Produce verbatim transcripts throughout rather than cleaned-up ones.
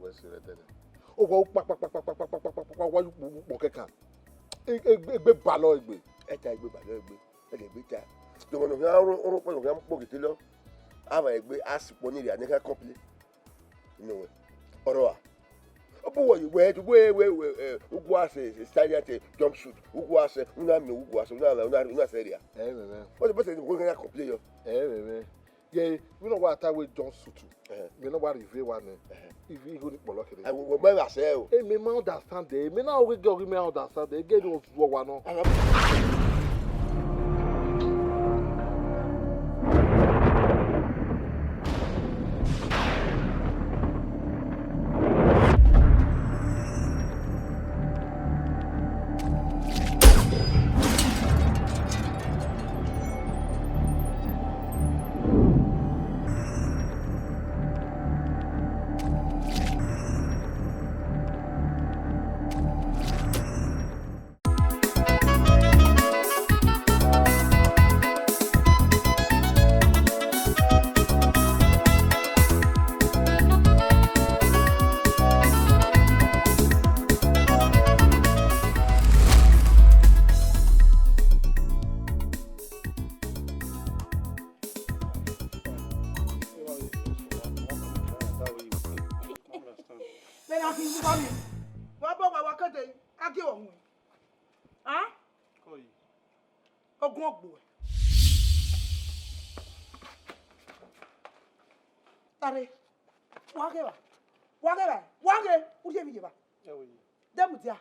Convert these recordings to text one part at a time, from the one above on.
Ẹse rẹ tẹnẹ. Owa ukpa kpa kpa kpa kpa kpa kpa kpa kpa wa yu ukpo ukpo kẹkan. Egbe egbe balọ egbe. Ẹta egbe balọ egbe. Ẹgẹ egbe ta. Dọmọ nọ khian ro ro kpọ nọ khian kpo gete lọ. Ava egbe a si kpọ ni ria ne kha complain. Inu wẹ. Ọrọ a. Ọ bu wẹ wẹ wẹ wẹ wẹ ugu ase style te jump suit. Ugu ase una mi ugu ase una una una seria. Ẹ mẹ mẹ. Wọ́n ti bọ́sẹ̀ ní gbogbo ẹ̀yà complain yọ. Ẹ mẹ mẹ. Ye, mi nọ wa ta wẹ John Sutu. Ẹhẹ. Mi nọ wa rive wa nẹ. Ẹhẹ. Ivi igho ni kpọlọ kere. Ẹ wo mẹ wa sẹ o. E mi ma understand e. Mi na wẹ gẹ ọghe mẹ understand e. Gẹ ni o zuọ wa nọ. Ẹhẹ. Vbe na khin vbe uwa miẹn, wa bọ wa wa kede, a gie ọmọ. A? Ogun ọgbo. Tare. Wa ghe ba. Wa ghe ba. Wa ghe. U ye mi ye ba. Ẹ wo ye. De mudia.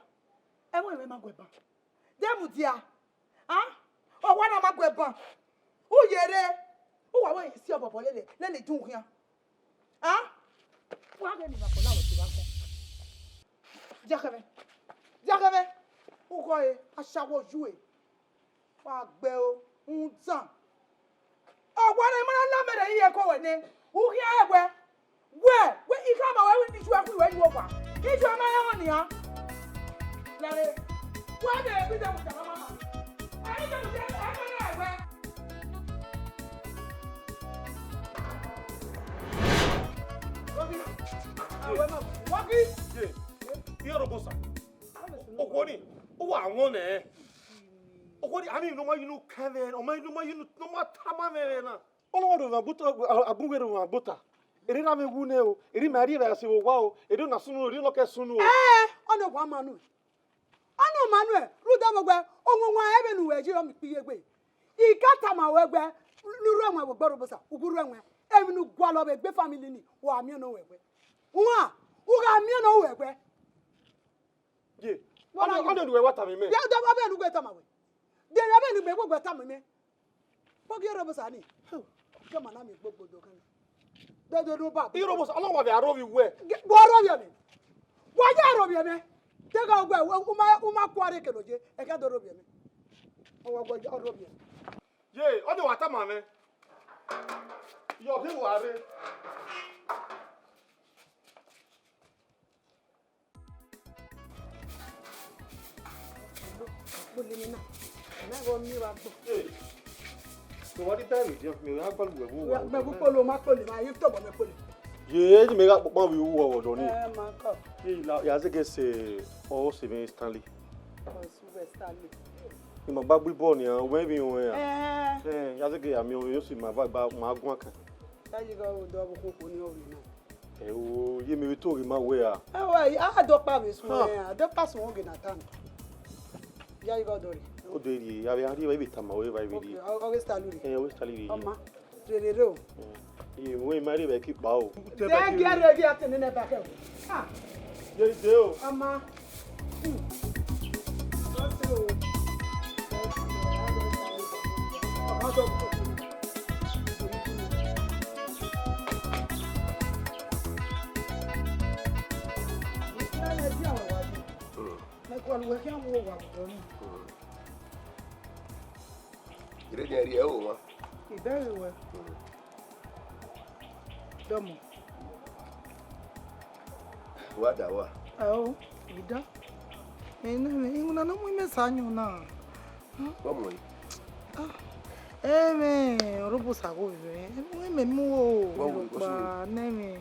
Ẹ wo ẹmwẹ ma gu ẹban. De mudia. A? Ọ wa na ma gu ẹban. U ye re. U wa wẹ isi ọbọbọ lele, lele dun khian. A? Wa ghe ni ma kọ na wẹ ti wa kọ. Diakhẹmwẹ. Diakhẹmwẹ. U khọ re, ashawo yu e. Wa gbe o, undan. Ọ wa na ma na la mẹ rẹ iye ko wẹ nẹ. U khian ẹwẹ. Wẹ, wẹ, I khama wẹ wẹ ne ijuẹ khui wẹ yu owa. Ijuẹ ma rẹn nian. Lare. Wẹ de bi de mu jama mama. Ai de mu jama mama wẹ. Robi. Awe ma. Waki. Ye. Iye Robosa. Okhuo ni, u wa wọn nẹ. Okhuo ni, a miẹn ne ọ ma ye unu kan vbe, ọ ma ye ne ọ ma ye unu, ne ọ ma tama mwẹ vbe na. Ọna wa rhie mwẹ agbota, agbọn wẹ rhie mwẹ agbota. Erriọ na vbe wu nẹ o, erriọ ima rhie vbe a se vbe owa o, erriọ na sunu o, erriọ nọ kẹ sunu o. Ẹ, ọna wa ma nuẹn. Ọna ma nuẹn, rhunmwuda vbe wẹ, owanwan ẹmwẹ ne uwẹ ye ọ miẹn ikpẹdẹgbe. I ka tama ruẹ wẹ, ne u rre ẹwaẹn vbe egbe Robosa, u gu rre ẹwaẹn. Emwi ne u gualọ vbe egbe family ni, wa miẹn nọ wẹ wẹ. Uan, u gha miẹn nọ wẹ wẹ. Ye, ọna, ọna ne uwẹ wa tama mẹ. Ya, da, ọbẹ ne u wẹ tama wẹ. De ya ọbẹ ne u wẹ tama mẹ. Kpọgi Robosa ni. Ke ma na mi gbogbo do kan. Do do do ba. Iye Robosa, ọna wa vbe aro vbe uwẹ. Wa aro vbe mẹ. Wa ya aro vbe mẹ. Te ga wẹ, u ma, u ma kua re kelo je. Ẹ ka do aro vbe mẹ. Ọ wa gua aro vbe mẹ. Ye, ọ de wa tama mwẹ. Yọ ghi wa rre. Kpolo emwi na, mẹ gha miẹn vbe agbọn. Ee, ne uwa rhie tae vbe edian, mẹ gha gualọ uwẹ vbe uwa. Mẹ gu kpolo, ma kpolo, ma ye tobọ mẹ kpolo. Ye, ne mẹ gha kpokpan vbe uwu ọghọdọ ni. Ẹ, ma kọ. Ye, la, ya zẹgẹ sẹ ọse mwẹ Stanley. Ọse uwẹ Stanley. I ma ba gbe ibọ nian, wẹ vbe ruẹn ra? Ẹ. Ẹ, ya zẹgẹ ya miẹn ọvbehe, ọ si ma ba gba ma guan kan. Ya ye gha odọ vbe okhokho ni ọvbehe na. Ẹ o, ye mẹ vbe to ghe ma wẹ a. Ẹ o, a dọkpa vbe suẹn, a dọkpa suẹn oge na ta nọ. Ya ye gha odọ rre. Odọ rrie, a vbe a rrie, a vbe tama wẹ, a vbe rrie. Ok, ọ, ọ ghe Stanley rrie. Ẹ, ọ ghe Stanley rrie. Ọ ma. Rere o. Iye mwẹ ma rre vbe ki kpa o. Zẹ gie rre vbe a te nene ba kẹ o. Ah. Ye de o. Ama. Hmm. Hmm. Mẹ gualọ uwẹ khian vbe owa vbe odọ nii. Hmm. I re dian rhie ẹre o mwa. I bẹghe ruẹ. Hmm. Dọmọ. Wa da wa. Ao, I da. Ena mwẹ, iwinna ne ọ mu imẹ sa yan na. Wa mu ẹre. Ah, ẹmwẹ, Robosa gho vbe mwẹ. Ẹmwẹ mu o. Wa mu, wa mu. Ọkpa, ne ẹmwẹ,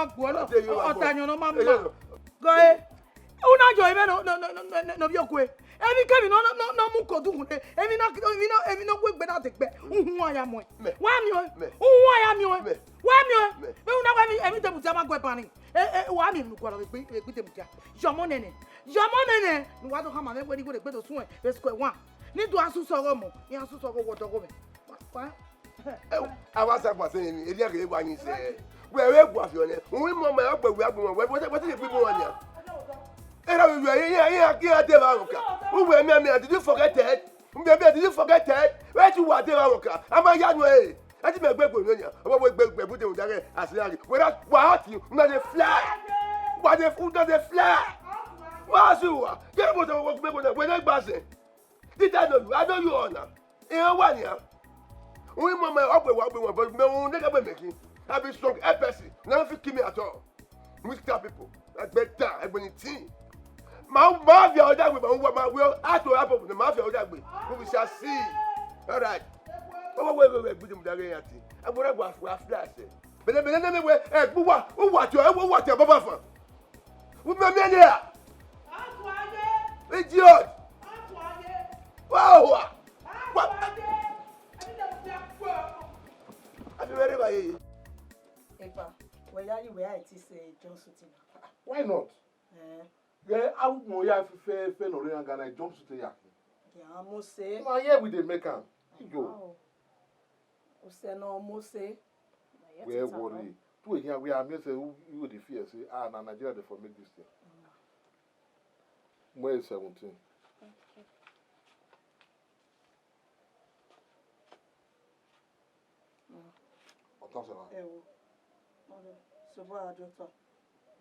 na guọ nọ, ọta ayọn ne ọ ma ma. Gọe, u na yọ emwi ne ọ vbiẹ okue. Emwi kemwi ne ọ mu kodukhunmwu, emwi ne emwi ne wegbe na degbe, uhunmwu a ya muẹn. Wa miẹn ọẹn, uhunmwu a ya miẹn ọẹn. Wa miẹn ọẹn, vbe u na wẹ emwi, emwi demudia ma guẹ ban ni. Wa miẹn emwi ne u gualọ vbe egbe demudia. Yọ ọmọ nene, yọ ọmọ nene ne uwa do khama mwẹ wẹ ne I wẹ egbe do suẹn vbe square one. Ne I do a susọ ọghọ mọ, iran susọ ọghọ wọ dọghọ mwẹ. Wa, wa. Ẹo, a wa sa gba sẹ emwi, erriọ ghe wa yin sẹ. Wẹ vbe gua fiọ nẹ, u i mọ ma ọgbe wẹ agbọn wẹ, wẹ te ye gbe igbọn wa nia. Erha vbe wẹ, iran, iran, iran de vbe amwẹ oka. U wẹ miẹn miẹn, did you forget it? Miẹn miẹn, did you forget it? Wẹ te uwa de vbe amwẹ oka, a ma ya nuẹn ẹre. A te mẹ gbe egbe nuẹn nia, ọ wa wẹ gbe egbe bu demudia ghe, a sẹ ya ghe. Wẹ ra, wa hot, una dey fly. Wa dey, una dey fly. Wa sẹ uwa, get motor, wẹ gbe egbe nuẹn, wẹ ne gba sẹ. Did I know you? I know you all now. Iran wa nian. U i mọ ma ọgbe wẹ agbọn wẹ, but mẹ u ne ghe mẹ khin. I be strong, help person. Una no fit kill me at all. Witchcraft people, ẹgbẹ da, ẹgbẹ ni tin. Ma, ma via ọdagbe, ma wa, ma wẹ ato abo, ma via ọdagbe. We shall see. All right. Ọ wa wẹ, wẹ, wẹ, gbe demudia ghe ya ti. Agbọn na wa fly sẹ. Bele, bele, ne me wẹ, ẹ, gbe uwa, uwa ti, ẹ, uwa ti, baba fan. Wẹ miẹn miẹn nia. Idiot. Wa hua. Wa. A fi wẹ rre evba ye. Epa, wẹ ya yi wẹ a i ti sẹ jumpsuit na. Why not? Eh. Ghẹ agbọn ya fẹfẹfẹ ne ọ rre iran ga na jumpsuit ya khin. Ya mu sẹ. Ma ye we dey make am. Yo. Wow. Usẹ ne ọ mu sẹ. Wẹ worry. Tu ehian wẹ a miẹn sẹ, you dey fear say, ah, na Nigeria dey for make this thing. Mu ẹre seventeen. Ọtọn sẹ wa. Ẹwo. Ọdọ. Sobo a do tọ.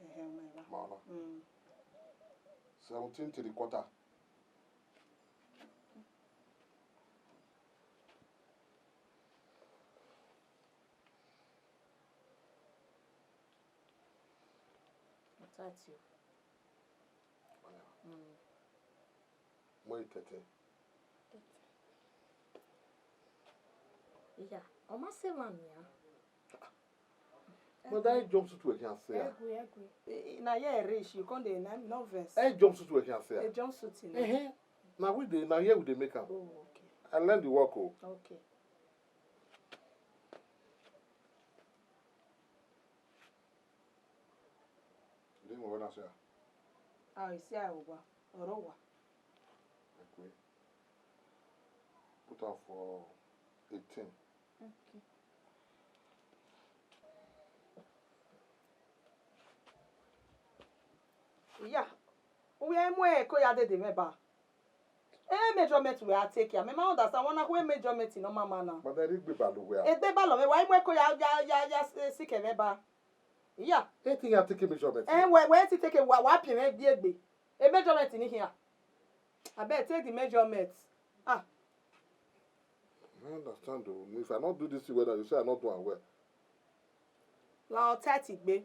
Ẹhẹn, ọmọ ẹ wa. Ma ọna. Mm. Seventeen three quarter. That's you. Mm. Mo thirteen. Yeah, ọ ma sẹ emwa nian. But that jumpsuit we can say. Egui, egui. Eh, na here reach, you come dey na no vex. That jumpsuit we can say. A jumpsuit, you know. Eh, na we dey, na here we dey make am. Oh, okay. I learn the work o. Okay. Dey mo na say. Ah, you see, I will go. Oro wa. Okay. Put am for eighteen. Okay. Iya, u ya mu ẹko ya dede mwẹ ba. E measurement wẹ a take ya, mẹ ma understand, wẹ na khu e measurement nọ ma ma na. But then, egbe balọ wẹ a. Egbe balọ mwẹ, wa i mu ẹko ya, ya, ya, ya, eh, sikẹ mwẹ ba. Iya. Anything ya take measurement. Eh, wẹ, wẹ ti take, wa, wa piẹn mwẹ gbe egbe. E measurement ni khian. Abeg, take the measurement. Ah. I understand o. If I no do this thing well, now you say I no do am well. La ọ tight gbe.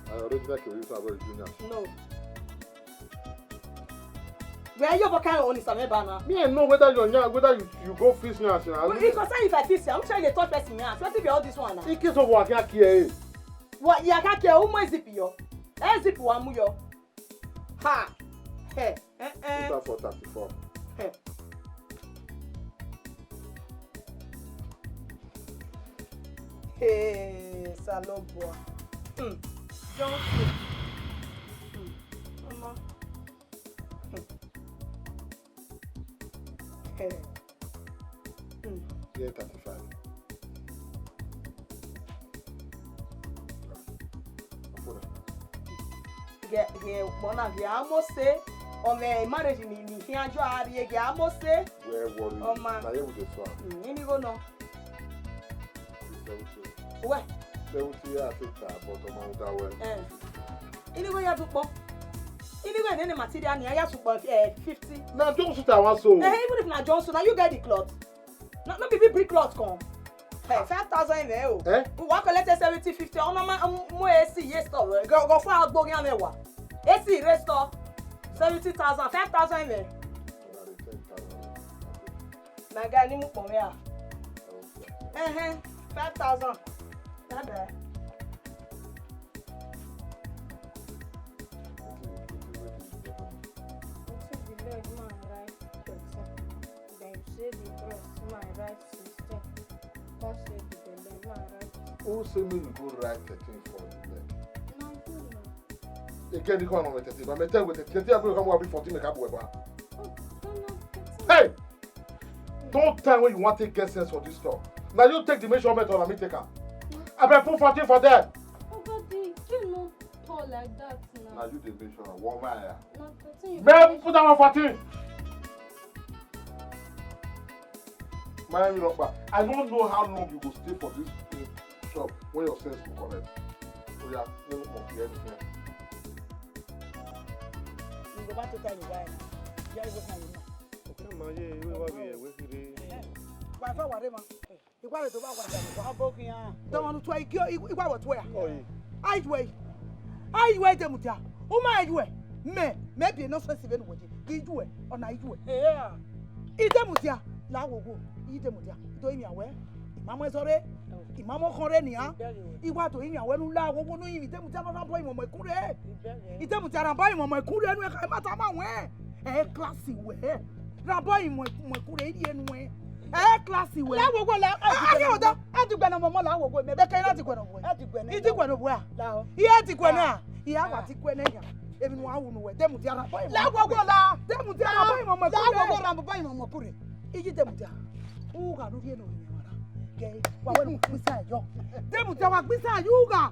I already like you, so I will do now. No. Where you can only some banana. Me, I know whether you're young, whether you, you go fix me as well. It concern if I fix you. I'm trying to touch person now. So what if all this one now? In case of what, I can't care. What, you can't care? Who more zip yo? Eh, zip one mu yo. Ha! Hey, eh, eh. Put that for thirty-four. Hey. Hey, Salobua. Hmm. Don't sleep. Hmm. Mama. Hmm. Hey. Hmm. Yeah, thirty-five. Ghe, ghe, ukpọn na ghe a mose, ọ mwẹ marriage ni, ni khian jọ a rrie, ghe a mose. Wẹ worry. Ọ ma. Na ye we dey so. Hmm, ini igho nọ. Seventy. Wẹ. Seventy ya te ta, but ọ ma da wẹ. Eh. Ini igho ya dukpọ. Ini igho nene material ni, a ya sukpọ, eh, fifty. Na Johnson ta wa so. Eh, even if na Johnson, na you get the cloth. No, no be big, big cloth come. Hey, five thousand in there, oh. Eh? We want collect seventy, fifty. Oh, no, ma, um, mo A C, yes, store. Go, go for our bogi and what? A C, rest store. Seventy thousand, five thousand in there. My guy, ni mu pon ya. Uh-huh. Five thousand. That guy. Wetin be leg man right thirteen, then you say the breast man right sixteen, come say the belle man right. Who say me you go write thirteen for the leg? Na you know. Again, you come on with thirteen, but me tell you with thirteen, I go come up with fourteen, make up with one. Oh, no, no, thirteen. Hey! Don't tell when you want to get sense for this store. Now you take the measurement or let me take am. Abeg put fourteen for there. Oga, the thing no tall like that now. Now you dey measure am. One man here. Na thirteen you. Man, put am on fourteen. Man, you rock back. I don't know how long you go stay for this, uh, shop when your sense go correct. Oh yeah, no, no, no, yeah, yeah. You go back to tell you why now. Yeah, you go tell you now. Ọkẹ ma ye, iwe wa bi ẹwe kiri. Wa fa wa re ma. Igua re do ba wa da wa. Abo kian. Da wa nu tua igio, igua wa tua. Oi. Ai we. Ai we de mudia. U ma ai we. Me, me bi no sense vbene uwẹ ye. Ghi ju ẹ, ọ na ju ẹ. Yeah. I de mudia, la wo wo. I de mudia. Do imian wẹ. I ma mu ẹzọ rre. I ma mu ọkhọn rre nian. I wa do imian wẹ ne u la wo wo ne u yin vbe I de mudia na rhan obọ imọmọ ẹkun rre. I de mudia rhan obọ imọmọ ẹkun rre, enu ẹkha ma tama wẹ. Ẹ class wẹ. Rhan obọ imọmọ ẹkun rre, I rhie nuẹn. Ẹ class wẹ. La wo wo la. A ye oda. A diguẹ ne ọmọ, la wo wo, me bẹkẹ na diguẹ ne ọmọ. A diguẹ ne. I diguẹ ne ọmọ a. La o. I a diguẹ na. I a wa diguẹ ne ya. Emwi ne u ru nuẹn, de mudia rhan obọ imọmọ. La wo wo la. De mudia rhan obọ imọmọ ẹkun rre. La wo wo rhan obọ imọmọ ẹkun rre. I yi de mudia. U gha ru rhie ne ovbi mwẹ mwa na. Gẹ, wa wẹ ne u gbisa yọ. De mudia wa gbisa yọ, u gha.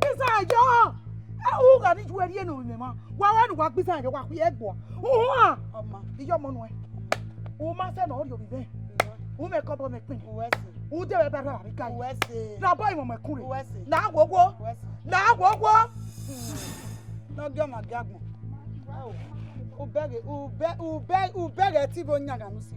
Gbisa yọ. E, u gha ni ju ẹre rhie ne ovbi mwẹ mwa. Wa wẹ ne wa gbisa yọ, wa khuẹ ẹgbua. Uhuan. Ọma. Iyọ ọmọ nuẹn. U ma sẹ ne ọ rhie ovbi mwẹ. U mwẹ kọbọ mwẹ kpin. Uwẹ sẹ. U de vbe ba rra vbe ka. Uwẹ sẹ. Rhan obọ imọmọ ẹkun rre. Uwẹ sẹ. La wo wo. Uwẹ sẹ. La wo wo. Ne ọ gie ọmwa gie agbọn. Ubẹghe, ubẹ, ubẹ, ubẹghe ẹtin vbe oyan gha ne u si.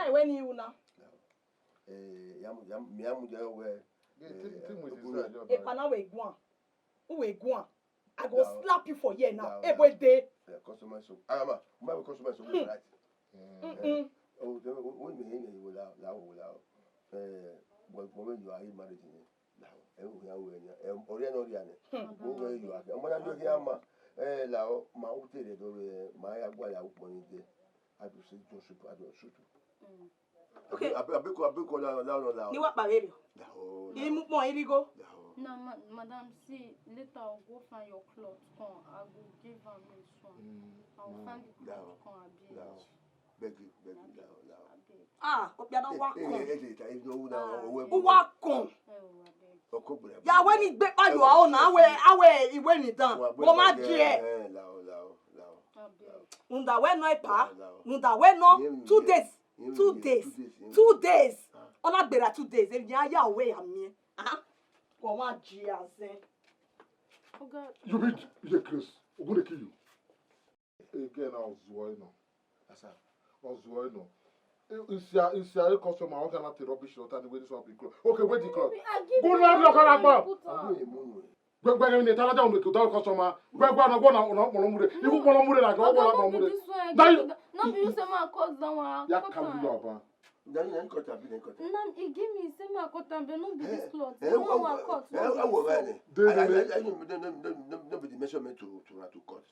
Why, wẹ ne I ru na? Eh, ya mu, ya mu, mẹ ya mu ya wẹ, eh, te mu isi Ogunmẹ. Ekpa na wẹ guan. U wẹ guan. I go slap you for here now. Ebo ede. Customer so. Ama, ma be customer so right. Mm-mm. Oh, the, oh, oh, me, me, you will allow, allow, allow. Eh, but, but when you are in marriage, eh, now, eh, we are, we are, eh, or you are not here, eh. Hmm. Wo wẹ yo ake. Ọmọ na yo ghi ama, eh, la o, ma u te re do re, ma ya gua ya u kpọ ni de. I do say, don't shoot, I don't shoot. Mm. Okay. Abe, abe ko, abe ko la, la, la, la. Ni wa kpa vberriọ. La o. Ni mu kpọn irigho. La o. No, ma-, madam, see, later I'll go find your cloth. Come, I go give am this one. Mm. I'll find the cloth. Come, I beg. La o. Beg you, beg you, la o, la o. I beg. Ah, okpia na wa kọn. Eh, eh, eh, eh, eh, no, no, oh, oh, oh. Uwa kọn. Oh, I beg. Ọkọ gbere. Ya wẹ ni gbe pa yo a o na, awe, awe iwe ni dan. Wa gbe. Wo ma pa je. Eh, la o, la o, la o. I beg. Rhunmwuda wẹ nọ epa. La o, la o. Rhunmwuda wẹ nọ. Iye mi, two days. Iye mi, two days. Two days, iye mi. Two days. Ah. Ọ na gberra two days. Emwi ya ya wẹ ya miẹn. Ah. Wo ma je azẹn. Oga. You be, you dey craze. Ogun dey kill you. Again, I was worried, no. Asa. I was worried, no. Isia, isia, a customer, one kind of rubbish, no, than the way this one be clothes. Okay, where the clothes? I give you. Go now, look at that. Put on. Gbẹgbẹ ni ta lọja unu ke customer. Gbẹgbẹ na gbọ na ọmọ mure. Iwu ọmọ mure na gbọ na ọmọ mure. No be this one. That you, no be you say ma cut that one. Ya cut am. Kalu lo aba. Then you cut am, then cut am. No, he give me, say ma cut am, but no be this cloth. Eh, no, eh, wa cut. Eh, no be eh, this one. Then, then, then, then, then, then, then, then be the measurement to, to, to cut.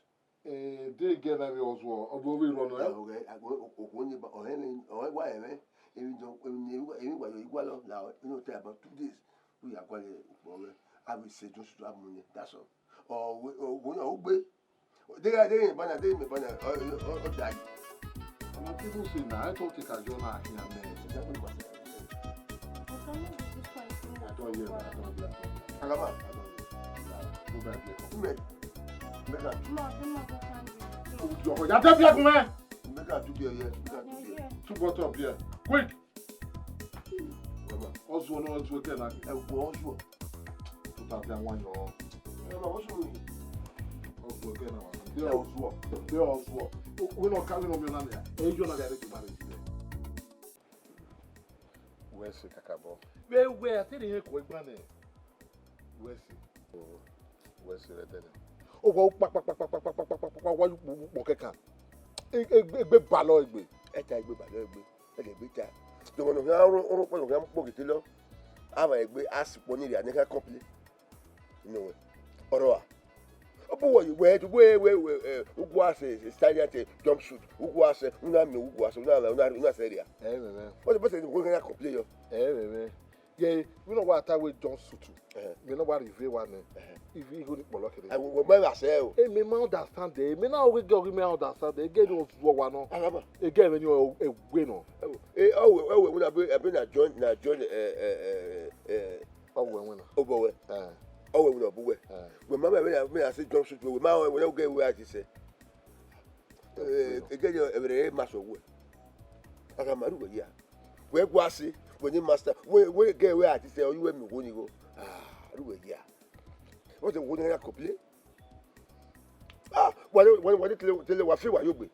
Eh, they get that way as well. Obo we run. Yeah, okay. Okhuo ni ba, ọhẹn ni, ọhẹn wa ẹmwẹ. Emwi dọ, emwi ni, emwi wa yo igua lọ, la, you know, take about two days. We are going to, I will say just to have money. That's all. Or we, or we, or we. They are, they ain't banana, they ain't banana. Or, or, or die. Some people say, "Nah, I thought take a journey here, man." That's what it was. I don't hear, I don't hear. Alaba, I don't hear. Go back there. Come here. Make a. Yo, ya de beer, come here. Make a two beer here. Make a two beer. Two bottle of beer. Quick. Come on. Ozuo, no, Ozuo again, I. Eh, go Ozuo. Put out that one, yo. Come on, what's wrong? Ozuo again, I. There Ozuo. There Ozuo. We no carry no me on there. Eh, you not there to marry today. Wẹ sẹ kakabọ. Vbe wẹ, a te rhie ko egban nẹ. Wẹ sẹ. Wẹ sẹ rẹ dẹnẹ. Owa ukpa kpa kpa kpa wa yu kpo kẹkan. Egbe balọ egbe. Ẹta egbe balọ egbe. Ẹdẹ egbe ta. Jọmọ nọ khian ro ro kpọ nọ khian kpo gete lọ. Ava egbe a si kpọ ni ria ne kha complain. Ino wẹ. Ọrọre. Ọ bu wẹ, wẹ, wẹ, wẹ, wẹ, eh, uguasẹ, eh, style te jump suit, uguasẹ, una mi uguasẹ, una, una, una sẹ ria. Eh, mẹ, mẹ. What about the one that complain yo? Eh, mẹ, mẹ. Ye, mi no wa ta we jump suit. Eh. Mi no wa rive wa nẹ. Eh. Ivi igho ni kpọlọ kere. Eh, wẹ, wẹ, ma sẹ o. Eh, mi ma understand e. Mi na we ge ọghe mi understand e. Ge ni o zuọ wa nọ. Alaba. E ge vbe ni o, e we nọ. Eh, oh, wẹ, wẹ, wẹ, una be, be na join, na join, eh, eh, eh, eh, Ọ wẹ wẹ na. Obọ wẹ. Eh. Ọ wẹ wẹ na, obọ wẹ. Eh. Wẹ ma mẹ, mẹ, mẹ, I say jump suit, wẹ ma wẹ, wẹ na ge wẹ a ti sẹ. Eh, ege yo, every ma so wẹ. Aga ma ru wẹ ya. Wẹ gua si, wẹ ni master, wẹ, wẹ ge wẹ a ti sẹ, ọ yu wẹ mi wo ni go. Ah, ru wẹ ya. Wọ́n ti wo ni ya complain. Ah, wale, wale, wale, tele, tele, wa fi wa yo gbe.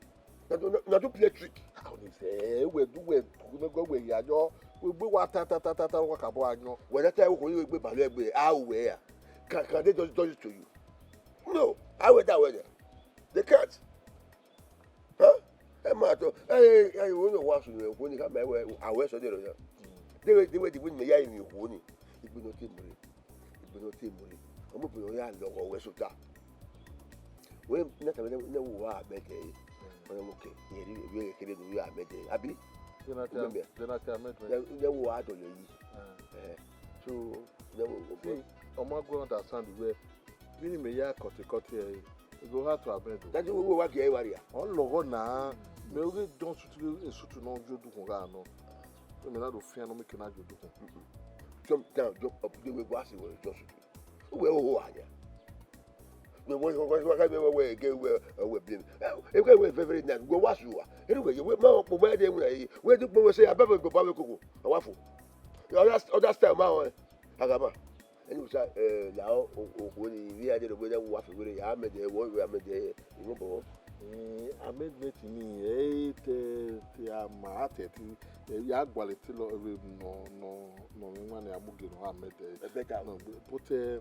Na do, na, na do play trick. Ah, oni se, wẹ du, wẹ du, me go, wẹ ya yo. Wẹ gbe wa ta, ta, ta, ta, ta, wa ka bo a yan. Wẹ na ta, wẹ ko, wẹ gbe ba, wẹ gbe, ah, wẹ ya. Can, can they just do it to you? No, I will that way there. They can't. Huh? Ẹ ma tọ, ẹ, ẹ, ẹ, wo ni wa sunu, wo ni ka ma wẹ, a wẹ so de ro ya. De we, de we, de we, me ya ni wo ni. Igbe no te mu re. Igbe no te mu re. Ọmọ obìnrin ya lọghọ wẹ sota. Wẹ na ta ne, ne wo wa mẹ de. Ọmọ mo ke, ye ri, ye kere do ya mẹ de. Abi? Jonathan, Jonathan, mẹ de. Ne wo wa do ye yi. Eh. So, ne wo, wo. See, ọmọ go understand wẹ. Vbene imẹ ya kọte kọte ẹre, I go hard to amend o. That is what we work here, Iwaria. Ọ lọghọ na, mẹ oghe John suit, e suit nọ yo dukhun gha nọ. Mẹ na do fian nọ, mẹ ke na yo dukhun. Jump down, jump up, they will go ask you, John suit. Uwẹ oho aya. Wẹ wẹ wẹ wẹ wẹ wẹ ge wẹ wẹ blame. E wẹ wẹ very very nice. Wẹ wa su wa. Anyway, wẹ ma kpo wẹ de wẹ. Wẹ du kpo wẹ say abẹ wẹ go ba wẹ koko. Wa fo. Other other style ma o. Agama. Ẹni wẹ sa, eh, la o, o, o, wẹ ni, vbe a de ro, wẹ da wa fi were, ya mẹ de, wọ, wẹ a mẹ de, inú bọ. Eh, amendment ni, eh, te, te a ma, a te, te, eh, ya gualọ te lọ, eh, nọ, nọ, nọ, mi wan ni a mu ge nọ, amend, eh, ẹ bẹta. Nọ, but, eh,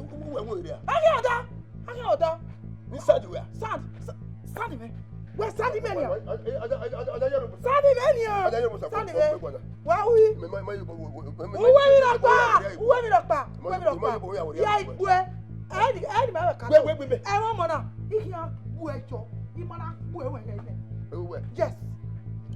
Uwẹ mu ere a? Aghi ọda, aghi ọda. Ni sand wẹ a? Sand, sa- sand mẹ. Wẹ sand mẹ nia. Sand mẹ nia. Sand mẹ. Wa ui. Uwẹ mi rọkpa, uwẹ mi rọkpa, uwẹ mi rọkpa. Ya igbue. Ẹni, ẹni ma wẹ ka. Gbe, gbe, gbe, gbe. Ẹmwẹ ọmọ na, I khian gbuẹ yọ, I ma na gbuẹ wẹ hẹ nẹ. Ewu wẹ. Yes.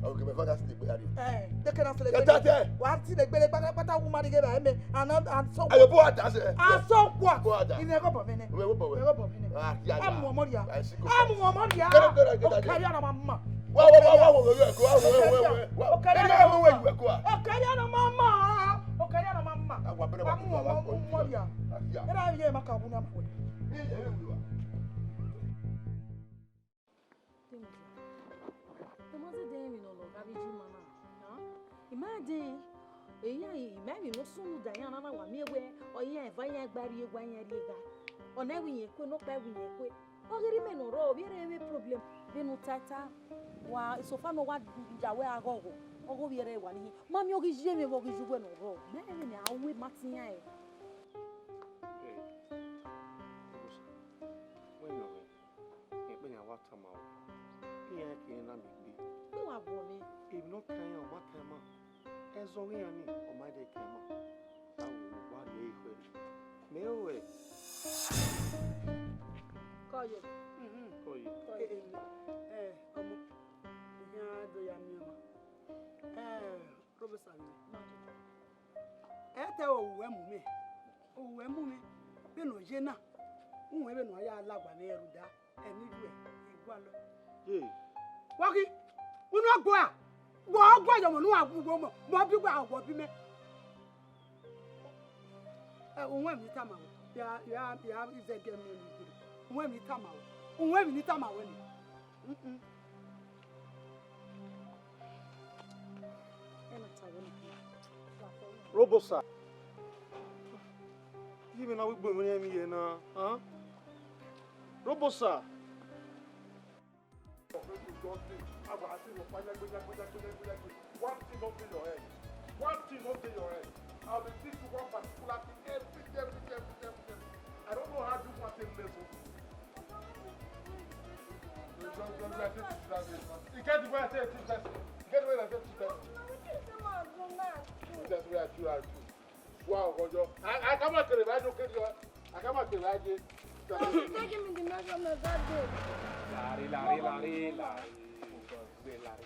Awo ke mẹ fa ka si de gbe ari. Eh, de ke na sele gbe. Ya ta tẹ. Wa ti de gbe kpata kpata wu ma de ghe ba eme. And, and so. Ayo bu ata sẹ. And so what? Bu ata. Ine go bo mene. Ine go bo mene. Ah, ya, ya. Amu ọmọ ria. Amu ọmọ ria. Kere, kere, kere, kere. Okari ana ma ma. Wa, wa, wa, wa, wa, wa, wa, wa, wa, wa. Okari ana ma ma. Okari ana ma ma. Okari ana ma ma. Amu ọmọ ria. Era ye ma ka bu na ma we. Timothy, Timothy de emwi ne ọ lọ gha vbe iye ima na. I ma de, eya, I ma emwi ne ọ sunu da iran na wa miẹn wẹ, ọ iran eva iran gba rrie egua iran rrie egha. Ọ na wi yẹn kue, nọkpa wi yẹn kue. Ọ ghi rre imẹ ne ọ rrọọ, ovbi ẹre vbe problem. Vbene u tae ta, wa, sofa ne ọ wa ya wẹ aghọghọ, ọghe ovbi ẹre wa ni, ma miẹn ọ ghi ye mwẹ vbe ọ ghi ye uwẹ ne ọ rrọọ. Mẹ emwi ne a ru ma tian ẹre. Hey, Robosa, wẹ nọ rẹ? Ekpe yan wa tama ruẹ, iran ke na miẹn egbe. Te wa guọmwi? Emwi ne ọ kan iran, ọ ma kan ima. Ẹzọ ọghe iran ni, ọ ma dẹ kan ima. Tawo, wa rhie ekhọe. Mẹ i ru ẹe. Kọye. Mhm. Kọye. Kọye. Eh, eh, ọmọ. Iran do ya miẹn ọmọ. Eh, Robosa ni. Ẹ te ru wẹ mu mwẹ, ru wẹ mu mwẹ, vbene ọ ye na, u wẹ vbene ọ ya lagua mwẹ rhunmwuda ẹmwẹ iruẹ, I gualọ. Ye. Wa ghi, unu ọgbọ a, wẹ ọgbọ yọ ọmọ ne uwa gu wẹ ọmọ, mẹ ọ bi uwa, wẹ ọ bi mẹ. Ẹ, u wẹ emwi ne I tama wẹ, ya, ya, ya, izẹgẹ mẹ ne igere, u wẹ emwi ne I tama wẹ, u wẹ emwi ne I tama wẹ ni. Mm-mm. Robosa. Iye mwẹ na wẹ igbe mwẹ emwi ye na, huh? Robosa. One thing no dey your head. One thing no dey your head. I will teach you one particular thing every day, every day, every day, every day, every day. I don't know how this one take level. You get the way I say teach person. You get the way I say teach person. That's where I do, I do. Wow, Ojo. I, I come out to the radio, okay, I come out to the radio. He give me the measurement that day. Larry, Larry, Larry, Larry. Larry. Larry.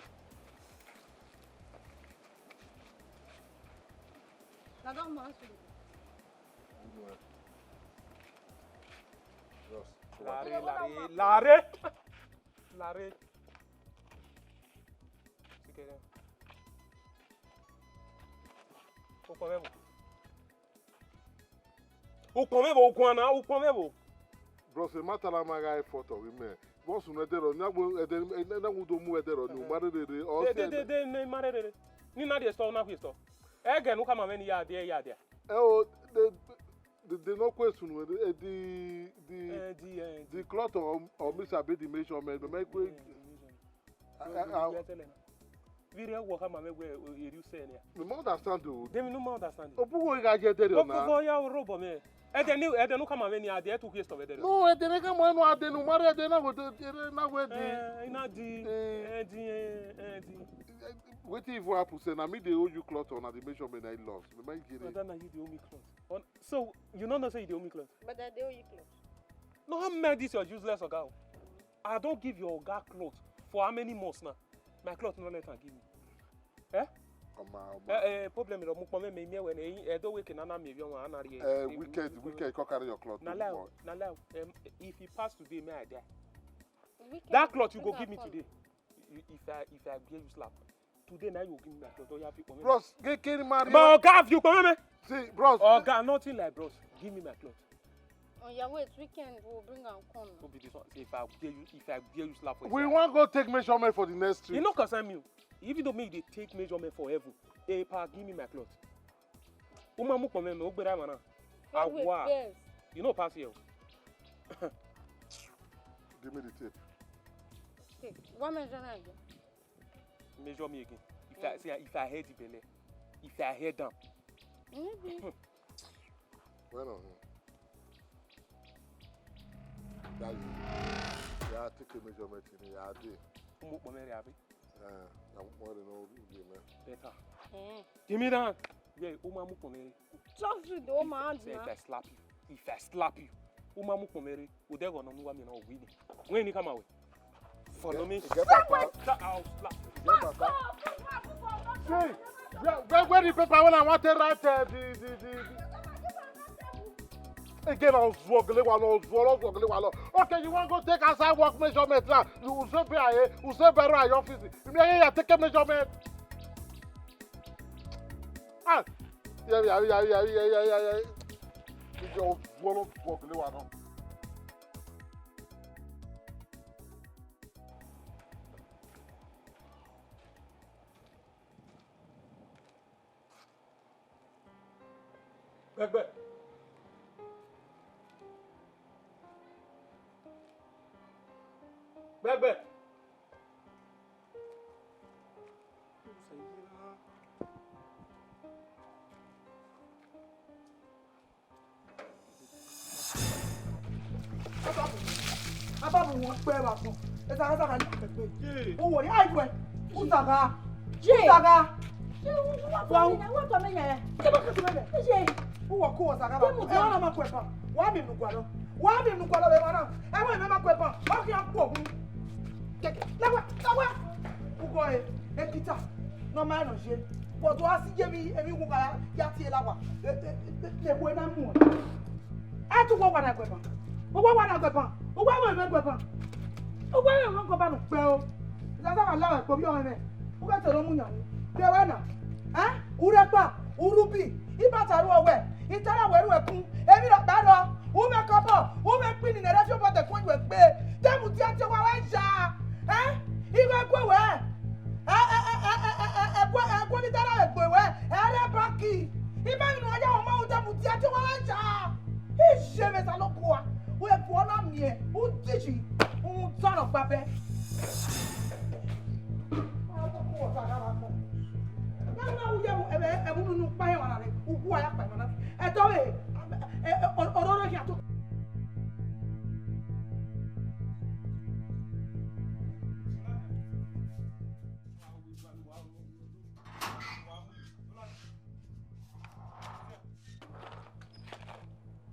Larry, Larry, Larry. Larry. Sikẹrẹ. Ukpọn vbe ẹvbo. Ukpọn vbe ẹvbo, ukpọn na, ukpọn vbe ẹvbo. Bros, ma tala ma gha effort ọghe mẹ. Vbọ sunu ẹdẹrọ, ne a gbe ẹdẹ, ne a gbe udo mu ẹdẹrọ ni, u ma rherere, ọ De, si de, de, ẹdẹ. De, ne ma rherere. Ni na rhie store, na rhie store. Ẹghẹ ne u khama mwẹ ne I ya dia, I ya dia. Ẹ o, de, de, de ne ọ kue sunu, eh, the, the, Eh, the, eh, the cloth or, or mix abi the measurement, mẹ, mẹ kue. Eh, the measurement. Ah, So, ah, you ah. Get it now. Vbe irẹn wọ khama mwẹ wẹ, o, eri usẹ nia. Mi ma understand o. Then mi no ma understand. Obuwo gha ye ẹdẹrẹ ọna. Obuwo ya ro bọ mẹ. Ẹdẹ ni, ẹdẹ ne u khama mwẹ ni a dia, ẹ tu khiẹ store vbe ẹdẹrẹ. No, ẹdẹ ne khama mwẹ no a dia, ne u ma rre ẹdẹ na wẹ de, ẹdẹ na wẹ de. Eh, I na di, Eh. Eh, di, eh, eh, di. Wetin even happen sef, na me dey owe you cloth or na the measurement na I lost? Me ma gere. Brother, na you dey owe me cloth. On, so, you no know say you dey owe me cloth? But I dey owe you cloth. No, how many this your useless oga o? I don give your oga cloth for how many months now? My cloth no let am give me. Eh? Ọma, ọma. Eh, eh, problem is, mu kpọ mẹ, me, me, when, eh, eh, do wake na, na me, if you want, na, eh, eh, wicked, wicked, come carry your cloth. Na lie o, na lie o. Um, if he pass today, may I die. Wicked, that cloth you go give me today. You, if I, if I give you slap, today now you go give me my cloth. Oh, you have to. Bros, get, get him out. My oga, have you come, man? See, bros. Oga, nothing like bros. Give me my cloth. Oh, yeah, wait, weekend, we'll bring am come. Who be this one? Say, if I give you, if I give you slap for We wan go take measurement for the next trip. E no concern me. Even though me dey take measurement for heaven, eh, pa, give me my cloth. Uma mu kpọ mẹ, me, o gbera mwa na. Hey, wait, awa. Yes. You no pass here. Give me the tape. Okay, what measure na again? Measure me again. If I, mm, see, if I head the belle, if I head down. Maybe. Well, no, no. Ya ye. Ya take measurement ni ya de. Umu kpọnmwẹ rre abi? Eh, ya mu kpọnmwẹ rre nọ, u ye mẹ. Better. Mm. Give me that. Yeah, u ma mu kpọnmwẹ rre. Just do the whole man. If I, if I slap you, if I slap you, u ma mu kpọnmwẹ rre. Odẹ gọ nọ ne uwa miẹn na win. Wẹ ni kama wẹ. Follow me. Get back. That house slap. Get back. See, where, where, where the paper when I want to write, uh, the, the, the, the. Again, I was struggling while I was struggling while. Okay, you want to go take outside work measurement now? You will say, be here, you say, better at your office. You may here take a measurement. Ah, yeah, yeah, yeah. It's your one of struggling while. Gbẹgbẹ. Gbẹgbẹ. Ababu, ababu wọn kpẹ vbe agbọn. Esa, esa ka ni kẹkẹ. Ye. U wọ ni, ai wẹ. U zagha. Ye. U zagha. Ye, u, u wa tọ mẹ yan, u wa tọ mẹ yan. Ye, u wa tọ mẹ yan. Ye. U wọ ku wọ zagha vbe agbọn. Ye, mu. Ẹ, ọ na ma ku ẹban. Wa miẹn unu gualọ. Wa miẹn unu gualọ vbe emwa na. Ẹ, wa miẹn ma ku ẹban. Ọ khian ku ohun. Kẹkẹ. Lẹwẹ, lẹwẹ. U gọ ẹre, ekita. Ne ọ ma rẹn nọ ye. But wa si ye emwi, emwi wu gha ya tie la wa. E, e, e, e, ewe na mu. A tu uwa wa na guẹban. Uwa wa na guẹban. Uwa wa na guẹban. Uwa wa na guẹban nu kpẹ o. Zaza wa la ẹkpo bi ọmwẹ. U gha tẹrẹ mu yan. Bẹ wẹ na. Eh? U rre ẹkpa, u rre ubi. I ma ta ruẹ wẹ. I ta na wẹ ru ẹkun. Emwi rhọkpa rrọọ. U mwẹ kọbọ. U mwẹ kpini ne ẹrẹ fi obọ te kun yu egbe. Te mu dia tie owa wẹ ya. Eh? I ghẹ gue wẹ. Ẹguẹ, ẹguẹ ni dara vbe egbe wẹ, ẹ rre banki. I ma ghi ne uwa ya, ọ ma rhunmwuda mudia te uwa gha ya. I ye mwẹ Osanobua, wẹ bu ọ na miẹn, u diji, u dan rhọkpa bẹ. Na na u ye mu, ẹvbo, ẹvbo unu ne u kpa emwa na rre, u gu a ya kpa emwa na rre. Ẹdẹ ọvbehe, ẹ, ẹ, ọ, ọ rre khian to.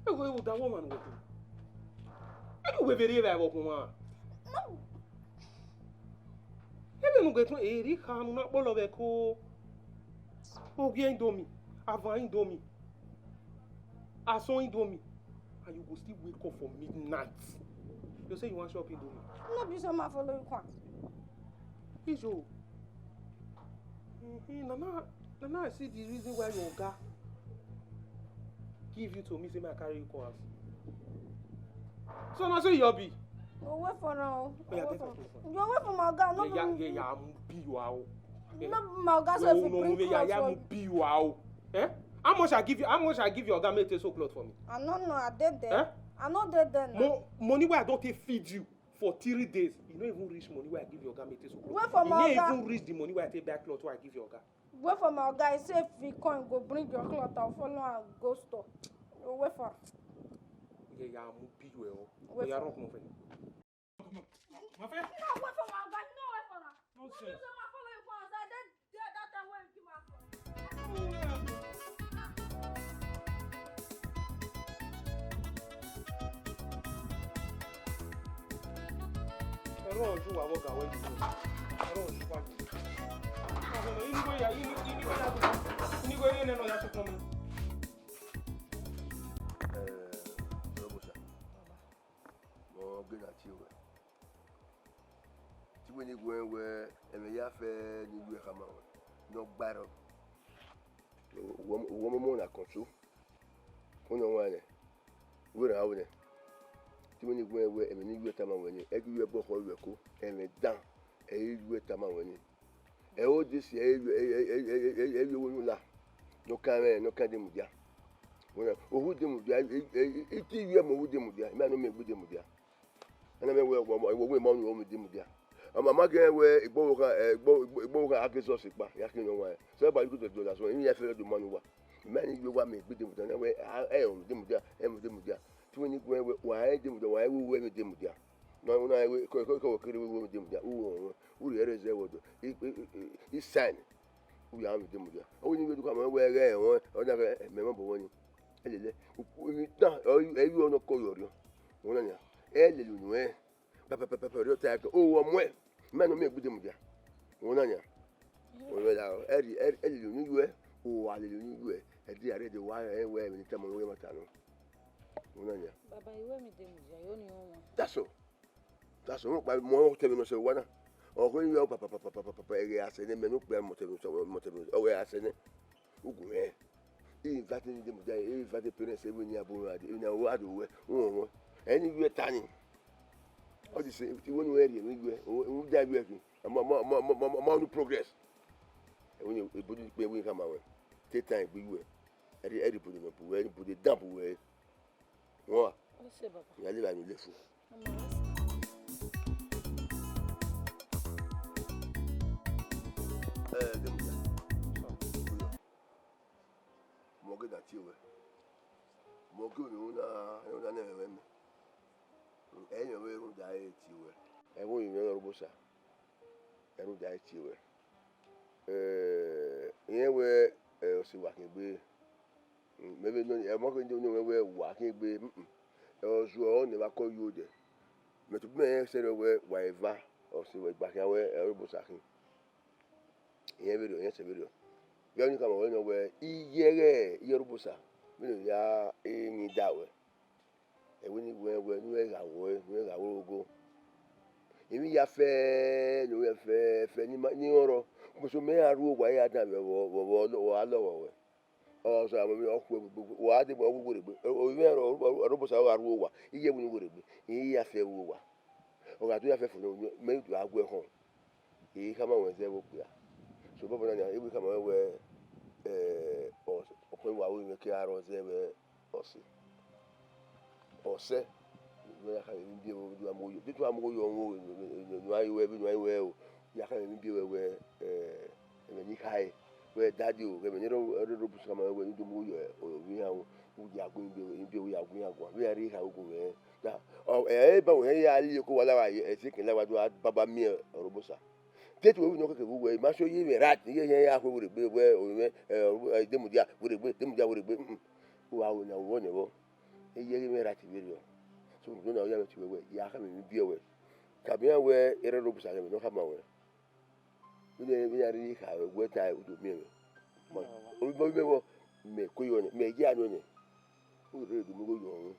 Ẹghẹ vbe odaro ọmwa ne uwẹ khin. Ẹ ne uwẹ vbe rre evbare vbe ọkhọmwa. Ebe ne u ghe tọn eri kha ne u na kpọlọ vbe ẹko. Ogie Indomie, avan Indomie, asọn Indomie, and you go still wake up for midnight. You say you wan chop Indomie. No be so ma follow you come. Ijo. Mm-hmm. Na na, na na I see the reason why your oga give you to me, say make I carry you come house. So na so e be. Go wait for now. Oya, take your phone. You wait for my oga, no be me. Yeah, yeah, yeah, I will be your owl. No be my oga, so if you bring clothes for you. Eh? How much I give you? How much I give your oga make take sew cloth for me? I no know, I dey there. Eh? I no dey there now. Mo-, money wey I don take feed you for three days, e no even reach money wey I give your oga make take sew cloth. Wait for my oga. E no even reach the money wey I take buy cloth wey I give your oga. Wait for my oga, he say if he come, he go bring your cloth, I will follow am go store. You wait for am. Yeah, yeah, I will be your owl. Wait for am. Oya, run comot for here. My friend. No, wait for my oga. No, wait for am. Nonsense. No, no, no, follow you go outside. Then, there, that time when you give my phone. Ẹrọ ọjọ wa vbe ọga wẹ yi. Ẹrọ ọjọ wa yi. Ini wẹ ya, ini, ini wẹ ya, ini wẹ ya nọ ya sọkọ mi. Eh, Robosa. Mo gbe na tie wẹ. Te I wẹ ne I guẹ wẹ, ẹmwẹ ya fẹ ne I yu ẹre khama ruẹ, ne ọ gba ẹrọ. Wẹ ọmọ na control. Ọnọwanrẹn, wẹ rhan wẹ nẹ. Te I wẹ ne I guẹ wẹ, ẹmwẹ ne I yu ẹre tama ruẹ ni, ẹ ghi yu ẹre gbe ọkhọ ru ẹko, ẹmwẹ dan, ẹ i yu ẹre tama ruẹ ni. Ẹ i ho de si, ẹ i yu, ẹ i, ẹ i, ẹ i, ẹ i, ẹ i yu ẹre ru la. Ne ọ kan mwẹ, ne ọ kan de mudia. Wẹ nẹ, ohu de mudia, I, I, I, I te yu ẹre mu ohu de mudia, I ma nọ miẹn egbe de mudia. Ẹna mẹ wẹ, wẹ, wẹ, wẹ, ma unu de mudia. Ọ ma, ma ghe wẹ, egbe ọvbokhan, eh, egbe, egbe, egbe ọvbokhan a ghe zọsi kpa, ya khin nọ wa. So, ẹ ba you go to the other, so, emwi ya fẹrẹ do ma unu wa. I ma ni yu ẹre wa miẹn egbe de mudia, na wẹ, a, ẹ, ọ de mudia, ẹ, mu de mudia. Wẹ ne I guẹ wẹ, wa rẹn de mudia, wa rẹn wẹ uwẹ vbe de mudia. Na, na, wẹ, kọ, kọ, kọ, kere wẹ uwẹ vbe de mudia, u rẹn, u rhie ẹre zẹ vbe ọdọ. I, i, i, i, i sign. U ya vbe de mudia. Ọ wẹ ne I vbe do khama wẹ ẹghẹ ẹmwẹ, ọ na ghẹ, mẹ mọ bọ wẹ ni. Ẹ lele, u, u, u, ta, ọ, ẹ i vbe ọ nọ kọ yọ rriọ. Wẹ na nia, ẹ lele unu ẹn. Pẹpẹpẹpẹ, rhie ọta ẹkẹ, o, ọ muẹn, mẹ ne ọ miẹn egbe de mudia. Wẹ na nia, wẹ na nia, ẹ rhie, ẹ, ẹ lele unu yuẹ, o, a lele unu yuẹ, ẹ dia rre de wa, ẹ wẹ, ẹmwẹ ne I tama wẹ ma ta nọ. Wẹ na nia. Baba, I wẹ mẹ de mudia, I ho ni họn wọn. That's all. That's all. Mọ kpa, mọ otọ mwẹ ne ọ sẹ owa na. Ọ kho ni yọ papa, papa, papa, papa, ẹghẹ a sẹ nẹ, mẹ ne okpia mọ otọ mwẹ, mọ otọ mwẹ, ọ wẹ a sẹ nẹ. Ugu mwẹ. I invite ni de mudia, I invite parents, every ni abo mwẹ, every ni abo mwẹ, u họn wọn. Ẹ ni yuẹ ta ni. All the same, I wẹ ne u rhie emwi yuẹ, u, u da yuẹ khin. Ma, ma, ma unu progress. Ẹ wẹ ni, ebo ni kpe, ẹ wẹ ni khama wẹ. Take time gbe yuẹ. Ẹ rhie, ẹ rhie ibude nọ bu wẹ, ẹ rhie ibude dan bu wẹ. Wẹ wa. Ọ sẹ, baba. Ya leva ni lefu. Ọmọ, ọ sẹ. Ẹ, de mudia. Mọ ghe da tie wẹ. Mọ ghe unu na, unu na nẹ ẹmwẹ mẹ. Ẹ i mwẹ wẹ rhunmwuda ẹre tie wẹ. Ẹvbo rinmwian Ọrhuẹbosa, ẹ rhunmwuda ẹre tie wẹ. Eh, irẹn wẹ, eh, ọse wa khian egbe. Mm, mẹ vbe nọ, ẹ, mọ kẹ nọ wẹ, wẹ wa khian egbe, mm, mm. Ẹ, ọ zuọ ne evba kọ yo dẹ. Mẹ tobọ mẹ rẹn sẹrriọ wẹ wa eva, ọse wa igba khian wẹ, ẹ, Ọrhuẹbosa khin. Irẹn vberriọ, irẹn sẹ vberriọ. Vbe ọnii khama wẹ nọ wẹ, iye ẹghẹ iye Ọrhuẹbosa, vbene ọ ya emwi da wẹ. Ẹvbo ni wẹ, wẹ ne u gha wẹ, ne u gha wẹ ogo. Emwi ya fẹ, ne u ya fẹ, fẹ ni ma, ni rọnrọn. Ugbẹn so mẹ ra rre owa ya dan vbe vbe vbe vbe ọ lọghọ wẹ. Ọ sẹ amọ vbe ọ khu ẹvbo, wa deba ọ wu werriegbe. Ovbi mwẹ Ọrhuẹbosa ọ gha rre owa, iye ẹvbo ni werriegbe. Irẹn ya fẹ vbe owa. Ọ gha do ya fẹ fo nẹ, mẹ do gha gu ẹre khọn. I khama ruẹn zẹ vbe okpia. So, obọ na nia, I wẹ khama ruẹn wẹ, eh, ọ, ọkhọ wa ru mwẹ ke a rrọọ zẹ vbe ọse. Ọse, ne ọ ya khama emwi biẹ vbe, vbe a mu yo. Deghẹ a mu yo, ne a ru ẹvbo, ne a ru ẹvbo, ya khama emwi biẹ vbe, eh, ẹmwẹ ne I khare. Wẹ daddy o, ẹmwẹ ne Ọrhuẹbosa khama ruẹn wẹ, ne u do mu yo, ovbi iran, u ya gu emwi biẹ, emwi biẹ u ya gu iran guan. Vbe iran rhie ikha ugu mwẹ. Da, ọ, ẹ, ẹ ba wẹ ya rhie oko wa la wa, ẹ, ẹtin kẹ la wa do a baba miẹn Ọrhuẹbosa. Te tu wẹ ne ọ keke vbe uwẹ, I ma so ye mwẹ right, iye ẹre ya khuẹ werriegbe, wẹ ovbi mwẹ, ẹ, Demudia werriegbe, Demudia werriegbe, mm, mm. U gha ru na, u vbọ nẹ vbọ? Iye ẹre mwẹ right vberriọ. So, do na, ọ ya mwẹ tie wẹ, wẹ, ya khama emwi biẹ wẹ. Tama iran wẹ, erha Ọrhuẹbosa ghẹ mwẹ ne ọ khama wẹ. Vbene, vbene a rhirhi kha wẹ, wẹ ta, u do miẹn mwẹ. Ovbi mwẹ, ovbi mwẹ vbọ, mẹ ku yọ nẹ, mẹ ya nọ nẹ. U rre do mu igho yọ mwẹ.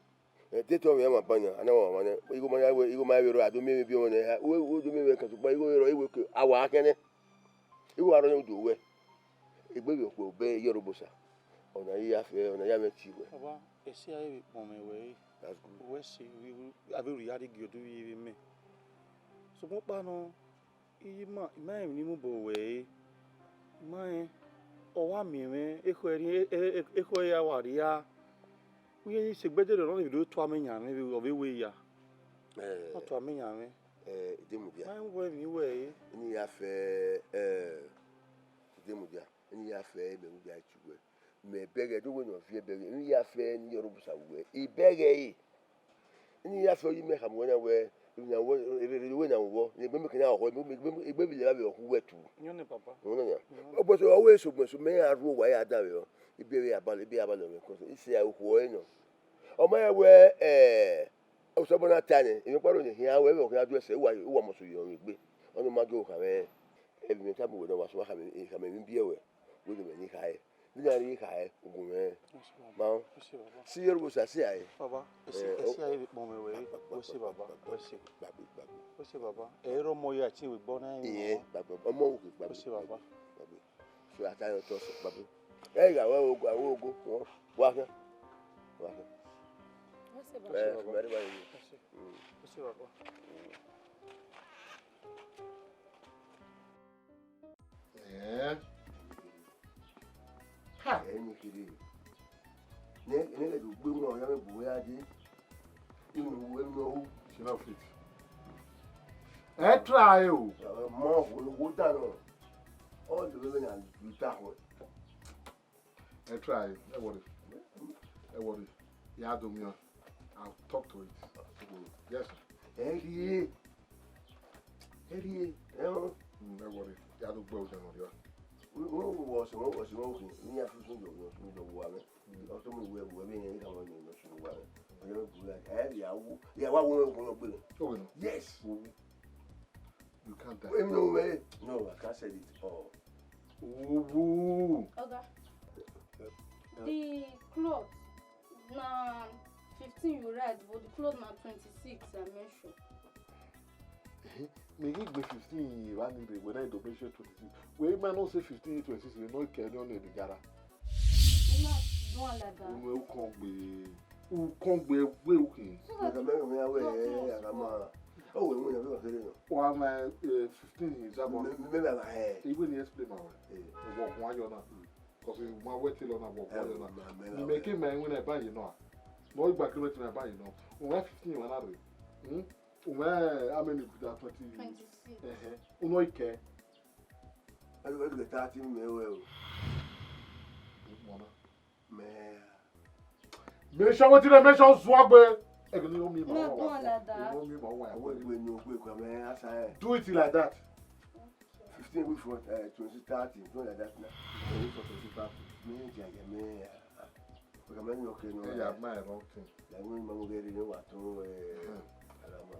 Ẹ, te tọ mwẹ ma ban yan, a na wa ma nẹ. Igho ma ya wẹ, igho ma ya vbe rrọọ, a do miẹn emwi biẹ mwẹ nẹ. Wẹ, u do miẹn mwẹ kan sokpan igho vbe rrọọ, igho ke, a wa kẹnẹ. Igho gha rrọọ nẹ u do wẹ. Egbe vbe okhuo obẹ iye Ọrhuẹbosa. Ọna i ya fẹ, ọna ya mwẹ tie wẹ. Baba, ẹse a i vbe kpọnmwẹ wẹ re. That's good. Wẹ se, vbe, vbe, a vbe rhie iyarri gie odẹ vbe mẹ. Sokpan ọkpa nọ, I ma, I ma rẹn emwi ne I mu obọ ruẹ re. I ma rẹn, ọ wa miẹn mwẹ, ekhọe rri, e, e, e, ekhọe ya wa rria. Uye, I sẹ egbe dede nọ, ne I vbe do tua amẹ yan mwẹ, ọ vbe wẹ ya. Eh. Ọ tua amẹ yan mwẹ. Eh, Demudia. I ma rẹn wẹ emwi ruẹ re. Eni ya fẹ, eh, Demudia. Eni ya fẹ, mẹ mu dia tie wẹ. Mẹ bẹghe, do wẹ ne ọ viẹ bẹghe. Eni ya fẹ, ne iye Ọrhuẹbosa wẹ. I bẹghe re. Eni ya fẹ, ọ yi mẹ khama wẹ na wẹ, na wẹ, rere wẹ na wọ, ne egbe mẹ ke na họhọ, egbe, egbe, egbe vbe lẹ vbe ọ khu wẹ tu. Yọn nẹ, papa. Ọ na ya. Yọn nẹ. Ọ bọ so, ọ wẹ so, gbẹn so, mẹ ya rre owa ya dan vbe ọ. Ibi ẹre ya balọ, ibi ya balọ mwẹ kọ. I sẹ ya okhuo ẹre nọ. Ọ ma ya wẹ, eh, Osanobua na ta nẹ, emwi ọkpa rre ne ọ khian wẹ, ọ khian do ẹsẹ, uwa, uwa must yọ mwẹ egbe. Ọ nọ ma ghe okha mwẹ, emwi ne I tama wẹ nọ, wa sẹ uwa khama, khama emwi biẹ wẹ, wẹ ne mẹ ni kha ẹe. Vbene a rhirhi kha ẹe, ugbẹn mwẹ. Yes, baba. Ma, yes, baba. Si iye Ọrhuẹbosa si ẹe. Baba, ẹ si, eh, ẹ si a i vbe kpọnmwẹ ruẹ re. Wẹ se, baba, wẹ se. Gbagbe, gbagbe. Wẹ se, baba. Ẹ i rre ọmọ ya ẹtin vbe egbe na. Iye, gbagbe. Ọmọ wo ke gbagbe. Wẹ se, baba. Gbagbe. So, a ta yọ otọ sẹ, gbagbe. Ẹ i gha wẹ ogo, a wẹ ogo, wọn, wa khian. Wa khian. Wẹ se, baba. Ẹ, wẹ se, baba. Wẹ se. Mm. Wẹ se, baba. Mm. Ẹẹn. Ha! Ẹẹn, ne kherhe. Ne, ne lẹ do gbe wọn, ọ ya mwẹ bu wẹ a dee. Inu wẹ, inu ọhu. Ṣe na fit. Ẹ try o. Ẹ, ma wo, wo da nọ. Ọ do vbe na lu ta kọ. Ẹ try, ẹ worry. Ẹ worry. Ya do miẹn. I'll talk to it. Yes, sir. Ẹ rhie. Ẹ rhie. Ẹ họn. Mm, no worry. Ya do gbe ọdẹ nọ rria. Wọ́n wọ́n wọ́n sọ wọ́n wọ́n sọ wọ́n kì í ní àfikún jọ wọ́n sọ jọ wọ́n rẹ̀. Ọtọ́ mi wẹ̀ wẹ̀ bí yẹn ká wọ́n yẹn lọ sọ wọ́n rẹ̀. Ọjọ́ mi kúrò ẹ̀ ẹ̀ yà wọ́ yà wá wọ́n wọ́n gbé. Okay, no. Yes. You can't die. Èmi ò mẹ́. No, I can't sell it all. Ooh. Oga, the cloth na fifteen you write, but the cloth na twenty-six, I make sure. Me ghi gbe fifteen ye evba ni rre, wẹ na do make sure twenty-six. Wẹ ma nọ sẹ fifteen ye twenty-six, wẹ nọ kẹ ne ọ na eni gara. Ina do am like that. Unu ukọn gbe, ukọn gbe wẹ ukhin. So that Mẹ mẹ wẹ ẹ a ma. O wẹ mu yan be kere no. Wa ma eh, fifteen ye zaba. Me me ba he. Iwe ni explain ma wẹ. Eh. Wọ gun ayọ na. Because ma wẹ te lọ na wọ gun ayọ na. Me ke ma iwin na ba ye no. No igba kilometer na ba ye no. Wẹ fifteen wa na rre. Hmm? Wẹ how many good are twenty? Twenty-six. Eh eh. Uno ike. Ẹlú ẹlú kẹta tí mi wẹ o. Mọ na. Mẹ. Make sure wetin dey make sure zuọ gbe. Ẹ gini o mi ma wa. No do am like that. O mi ma wa. Àwọn ìwé ni o gbé kọ mẹ asa ẹ. Do it like that. Fifteen weeks for uh, twenty thirty, something like that now. Fifteen weeks for twenty thirty. Me, yeah, yeah, me. Because many okay no. Hey, you have my wrong thing. Like when mama get in what to eh.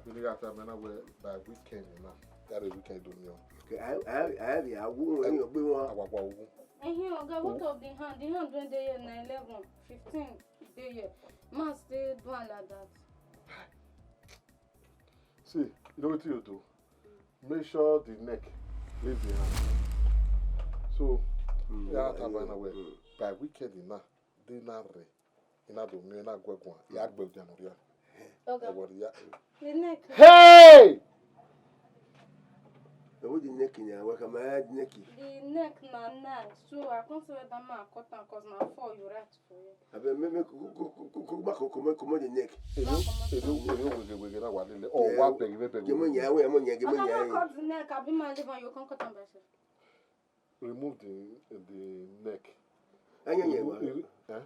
We need to have by weekend now. That is weekend don't know. Okay, I I I have ya wo en o gbe wọn. Àpapọ̀ ogun. Ẹ̀yin ọ̀gá, what of the hand? The hand wey dey here na eleven, fifteen dey here. Man still do am like that. See, you know wetin you do? Make sure the neck leave the hand. So, mm, yeah, yeah, by weekend na, dey na rre. Ina do mi na gwe guan. Ya gbe ojan no ria. Oga. Ẹ wọ ria. The neck. Hey! Ẹ wo the neck ni, wẹ ka ma ya the neck. The neck na nine. So I come say that man cut am 'cause na four you write for here. Abẹ me me ku ku ku ku ku ma ko ko me ko me the neck. Eno eno eno wege wege na wa lele. Oh, wa bẹghe me bẹghe. Gemo nya we mo nya gemo nya. Oga, no cut the neck, abi ma leave am, you come cut am by yourself. Remove the the neck. Anya nya wa. Eh?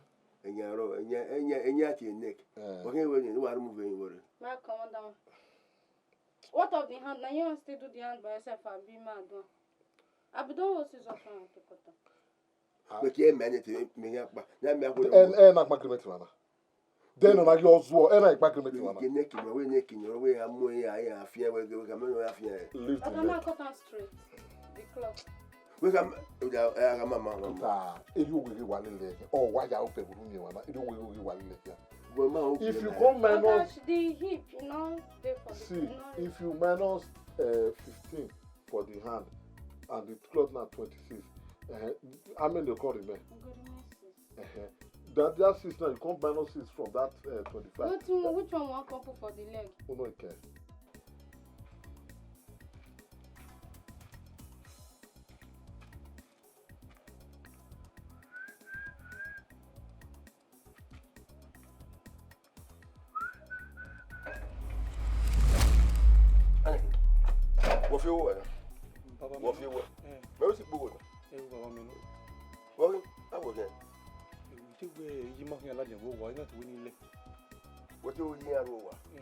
Anya ro anya anya anya ti neck. Eh. Wa ke we ni wa remove en wore. Ma come down. What of the hand? Now you still do the hand by yourself, abi ma do am. Abi don hold scissors for am to cut am. Wẹ ke mẹ ne te me ya kpa. Ya mẹ ko. Ẹ ẹ na kpa agreement wa na. Then ọna ghi ọ zuọ, ẹ na kpa agreement wa na. Ye neck, we neck, we a mu ya ya afian, we we ka me no afian. Leave the neck. Oga, ma cut am straight. The cloth. We ka ya ka ma ma ma. Ta, eri owe ghi wa lele. Oh, wa ya open room ye wa na. Eri owe ghi wa lele. We ma o. If you come minus the hip, you know, dey for the. See, if you minus uh, fifteen for the hand and the cloth na twenty-six, uh, how many you come remain? Good, remain six. Uh-huh. That that six now, you come minus six from that uh, twenty-five. Which one, which one we wan come put for the leg? Oh no, okay. Wọ fi owo wẹ na? Baba mi. Wọ fi owo. Eh. Mẹ o si kpe owo na. Eh, baba mi no. Wọ fi, a wọ gẹ. Ewu te gbe yi ma khian ladian vbe owa, ina te wẹ ne I lẹ. Wẹ te ru yi iran ru owa. Eh.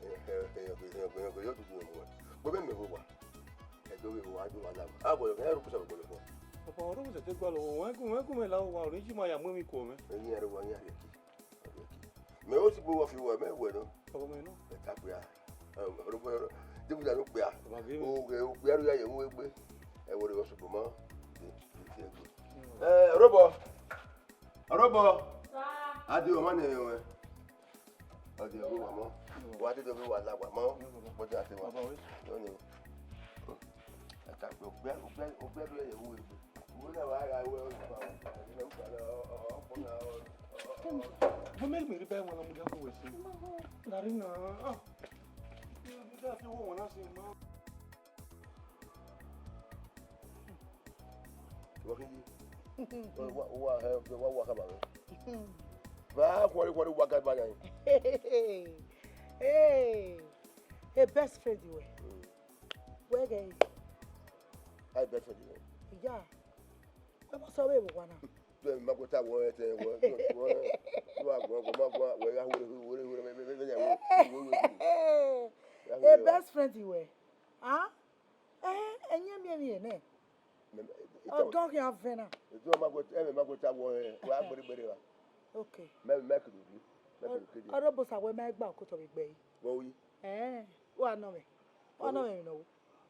Eh, eh, eh, eh, eh, eh, yo tutu mu wẹ. Gbe mẹ vbe owa. Ẹ do vbe owa, a do owa na. A wọ gẹ, ẹ ru kusa vbe owa. Papa, ọrọmwẹ sẹ te gbalọ, wẹ gu, wẹ gu mẹ la owa, ọre yi ma ya mu emwi kuọ mwẹ. Ẹ yi iran ru owa, iran rhie ki. Mẹ o si gbe owa fi owa, mẹ wẹ nọ. Ọmọ mẹ nọ. Ẹ ta kpia. Ọrọbọ, Devid aro kpia. Ọba gẹ mẹ. O ghe, o kpia ru ya ye mu egbe. Ẹ wọ re ọsọkpọ ma. Ẹ, Ọrọbọ. Ọrọbọ. Sa. A di ọmọ nẹ ẹmwẹ. Ọ di ọmọ wa mọ. Wa di ọmọ wa la wa mọ. Bọdẹ a te wa. Baba we. Yọ ni. Ẹ ta kpia, o kpia, o kpia, o kpia ru ya ye mu egbe. Wo mẹ mi ri bẹẹ wọn la mudia ko wẹse. Lari na. Ah. Mudia fi wo wọn na se ma. Wa khin yi. Wa wa wa wa ka ba. Ba kwari kwari wa ka ba ya. Hey, hey, hey, best friend we. Wẹ ghe. Ai best friend we. Ya. Wẹ ma sọ vbe vbe owa na. Dẹ ma ko ta wọ ẹtẹ wọ wọ wọ agbọn wọ ma gbọn wẹ gha hure hure hure hure. A best friend wẹ. Ah? Eh, ẹyin miẹn emwi nẹ. Ọdọ khian vẹ na. Edu ma gbe, ẹmwẹ ma gbe ta wọ, eh, wa gbere gbere wa. Okay. Mẹ, mẹ kiri bi, mẹ kiri kiri. Ọrọbosa wẹ ma gba okotọ vbe gbe yi. Wọ wi. Eh, wa nọ mẹ. Wa nọ mẹ emwi nọ wo.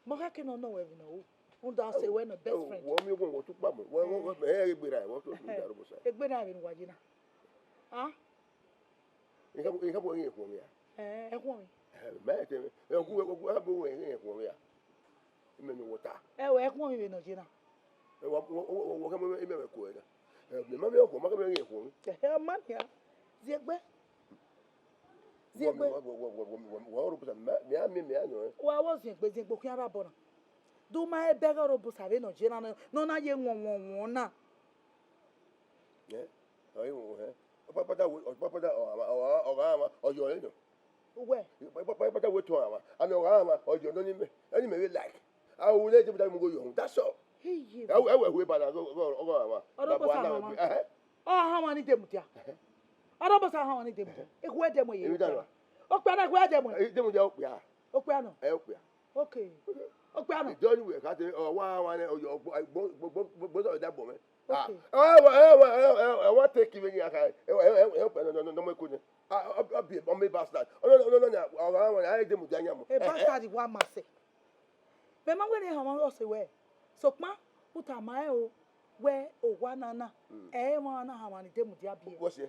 Mọ kha ke nọ nọ wẹ emwi nọ wo. Unda se wẹ nọ best friend. Wọ mi wọ, wọ tu kpa mọ. Wọ, wọ, wọ, ẹ, egbe ra, wọ tu, tu da Ọrọbosa. Egbe na vbe ne uwa ye na. Ah? Ikha, ikha wọ ghi khuọnmwi ya. Eh, ẹ khuọnmwi. Eh, mẹ te, ẹ, ọgu, ọgu, ẹ, bu wẹ ghi khuọnmwi ya. Imẹ ne wọ ta. Ẹ wẹ, ẹ khuọnmwi vbe nọ ye na. Ẹ, wọ, wọ, wọ, wọ, wọ, wọ, imẹ wẹ kuẹ na. Ẹ, mẹ ma miẹn ọkhuọ, ma kẹ mẹ ghi khuọnmwi. Ẹ, ọ ma nian. Ziegbe. Ziegbe. Wọ, wọ, wọ, Ọrọbosa, mẹ, mẹ a miẹn, mẹ a nọ ẹ. Wa wọ ziegbe, ziegbe khian rre abọ na. Do ma ẹbẹghe Ọrọbosa vbe nọ ye na, nọ, nọ na ye wọn, wọn, wọn na. Ẹ, ọ i wọn, ẹ. Ọkpakpata wẹ, ọkpakpata, ọ, ọ, ọ, ọ gha mwa, ọ yọ ẹre nọ. Uwẹ. Ọkpakpata wẹ tọn mwa, and ọ gha mwa, ọ yọ nọ ni mẹ, ẹni mẹ vbe like. A wu ne Demudia mu gho yọ, that's all. Iye. Ẹ wẹ, ẹ wẹ hu eba na, ọ, ọ, ọ gha mwa. Ọrọbosa hama. Ẹhẹ. Ọ hama ni Demudia. Ẹhẹ. Ọrọbosa hama ni Demudia. Ehue dẹ mu ye. Okpia na ehue dẹ mu. Demudia okpia. Okpia nọ. Ẹ okpia. Okay. Okpia nọ. Ìjọ ni wẹ ka te, ọ wa wa nẹ, ọ yọ, gbo, gbo, gbo, gbo, gbo, da bọ mẹ. Ah, okay. Ẹ wa, ẹ wa, ẹ wa, ẹ wa take vbe ni a kha, ẹ wa, ẹ wa, ẹ wa, no, no, no, no, mo ko nẹ. Ah, ọ, ọ bi, ọ mi bastard. Ọ, no, no, no, no, ọ gha wa nẹ, a i Demudia yan mọ. E bastard wa ma sẹ. Mẹ ma wẹ ne hama ọse wẹ. Sokpan, u tama ẹn o, wẹ owa na na, ẹ i mwẹ na hama ni Demudia biẹ. Wọ sẹ.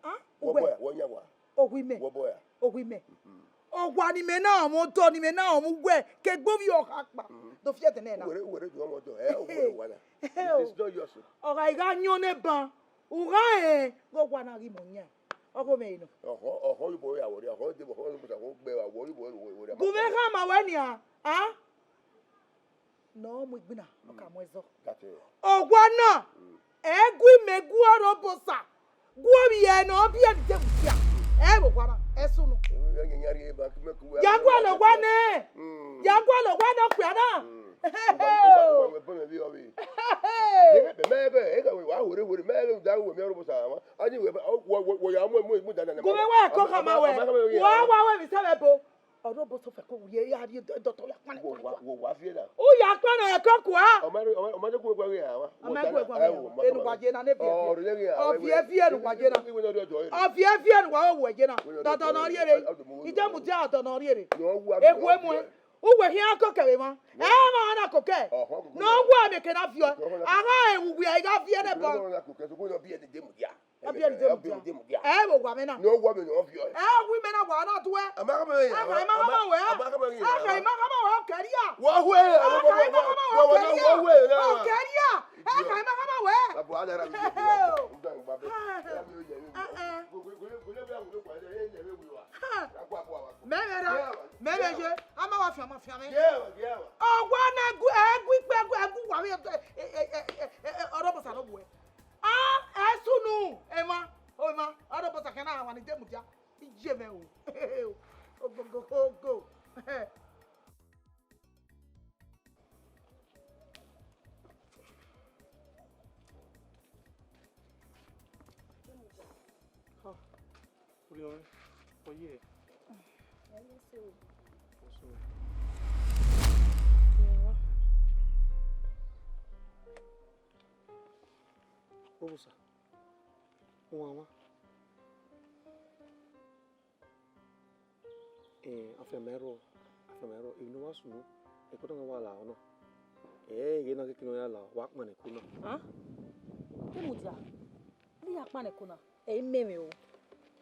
Ah, wọ uwẹ. Bọ ya, wọ yan wa. Owa imẹ. Wọ bọ ya. Owa imẹ. Mhm. Owa ni mẹ na ọmọ, odọ ni mẹ na ọmọ, uwẹ ke gbe ovbi ọkha kpa. Mhm. Do fi ẹdẹ nẹ na. Uwẹ re, uwẹ re ju ọmọ odọ, ẹ, uwẹ re owa na. It is not yours. Ọ gha gha yan ọnẹ ban, u gha rẹn ghe owa na ghi mu yan. Ọghe mwẹ nọ. Ọhọ, ọhọ oyibo ya wọ re, ọhọ de, ọhọ oyibo sa wọ gbe wa, wọ oyibo wọ, wọ, wọ, wọ. Gu mwẹ khama wẹ nian, ah? Ne ọ mu igbinna, ọ ka mu ẹzọ. That's it. Owa na, mm, ẹ gu imẹ gu Ọrọbosa, gu ovbi ẹre ne ọ biẹ ni Demudia. Ẹ vbe owa na, ẹ sunu. Ẹ, ẹ, ẹ, ẹ, ẹ, ẹ, ẹ, ẹ, ẹ, ẹ, ẹ, ẹ, ẹ, ẹ, ẹ, ẹ, ẹ, ẹ, ẹ, gu ẹre ne owa nẹ. Mm. Ya gu ẹre ne owa nẹ okpia na. Mm. Uwa, uwa, uwa, uwa, uwa, uwa, uwa. Hey. Ẹ, mẹ, mẹ, ẹ, ẹ, ẹ, wa were, were, mẹ, ẹ, da wẹ mi Ọrọbosa wa. A ni wẹ, wọ, wọ, wọ ya mu, mu, mu da na, na. Gu mwẹ wẹ ko khama wẹ. Wa wa wẹ mi sẹ vbe bo. Ọrọbosa fẹ ko wu ye, ya rhie dọtọ ya kpannẹ. Wo wa, wo wa fi na. U ya kpannẹ ẹko kua. Ọ ma, ọ ma, ọ ma de ku egbe ghe a wa. Ọ ma gu egbe ghe a. Ẹ wo, ma, enu wa ye na ne viẹ viẹ. Ọ viẹ viẹ enu wa ye na. Ọ viẹ viẹ enu wa wo wẹ ye na. Dọdọ ne ọ rhie re. Idemudia ọdọ ne ọ rhie re. Ewu emu ẹ. Uwẹ khian ko kẹ vbe emwa. Ẹ ma na ko kẹ. Ne ọ wa mẹ ke na viọ. A gha rẹn uwẹ a i gha viẹ nẹ bọ. A biẹ ni Demudia. A biẹ ni Demudia. Ẹ vbe owa mwẹ na. Ne ọ wa mẹ ne ọ viọ. Ẹ wi mẹ na wa na tuẹ. A ma khama wẹ. A kha ima khama wẹ. A ma khama wẹ. A kha ima khama wẹ, ọ kẹria. Wa hue. A kha ima khama wẹ, ọ kẹria. Ọ kẹria. A kha ima khama wẹ. Abo ada ra. Mẹ vbe ra, mẹ vbe ye, a ma wa fian, ma fian mwẹ. Ọ wa na gu, ẹ gu ikpe, ẹ gu, ẹ gu wa vbe, ẹ, ẹ, Ọrọbosa ne ọ wu ẹ. A, ẹ sunu, emwa, emwa, Ọrọbosa khian na wa ni Demudia. Iye mwẹ o. Ogogogogo. Urhiọn, ọ ye? Ẹ ye se o. Ọ sẹ. Ẹ wa. Obosa. Uwanwan. Eh, afianma ẹrọ, afianma ẹrọ, emwi ne ọ wa sunu, ẹko na wa la ọ na. Eh, ighẹ na keke ne ọ ya la, wa kpannẹ ẹko na. Ah? Demudia, ne I ya kpannẹ ẹko na, ẹ i mẹ mwẹ o.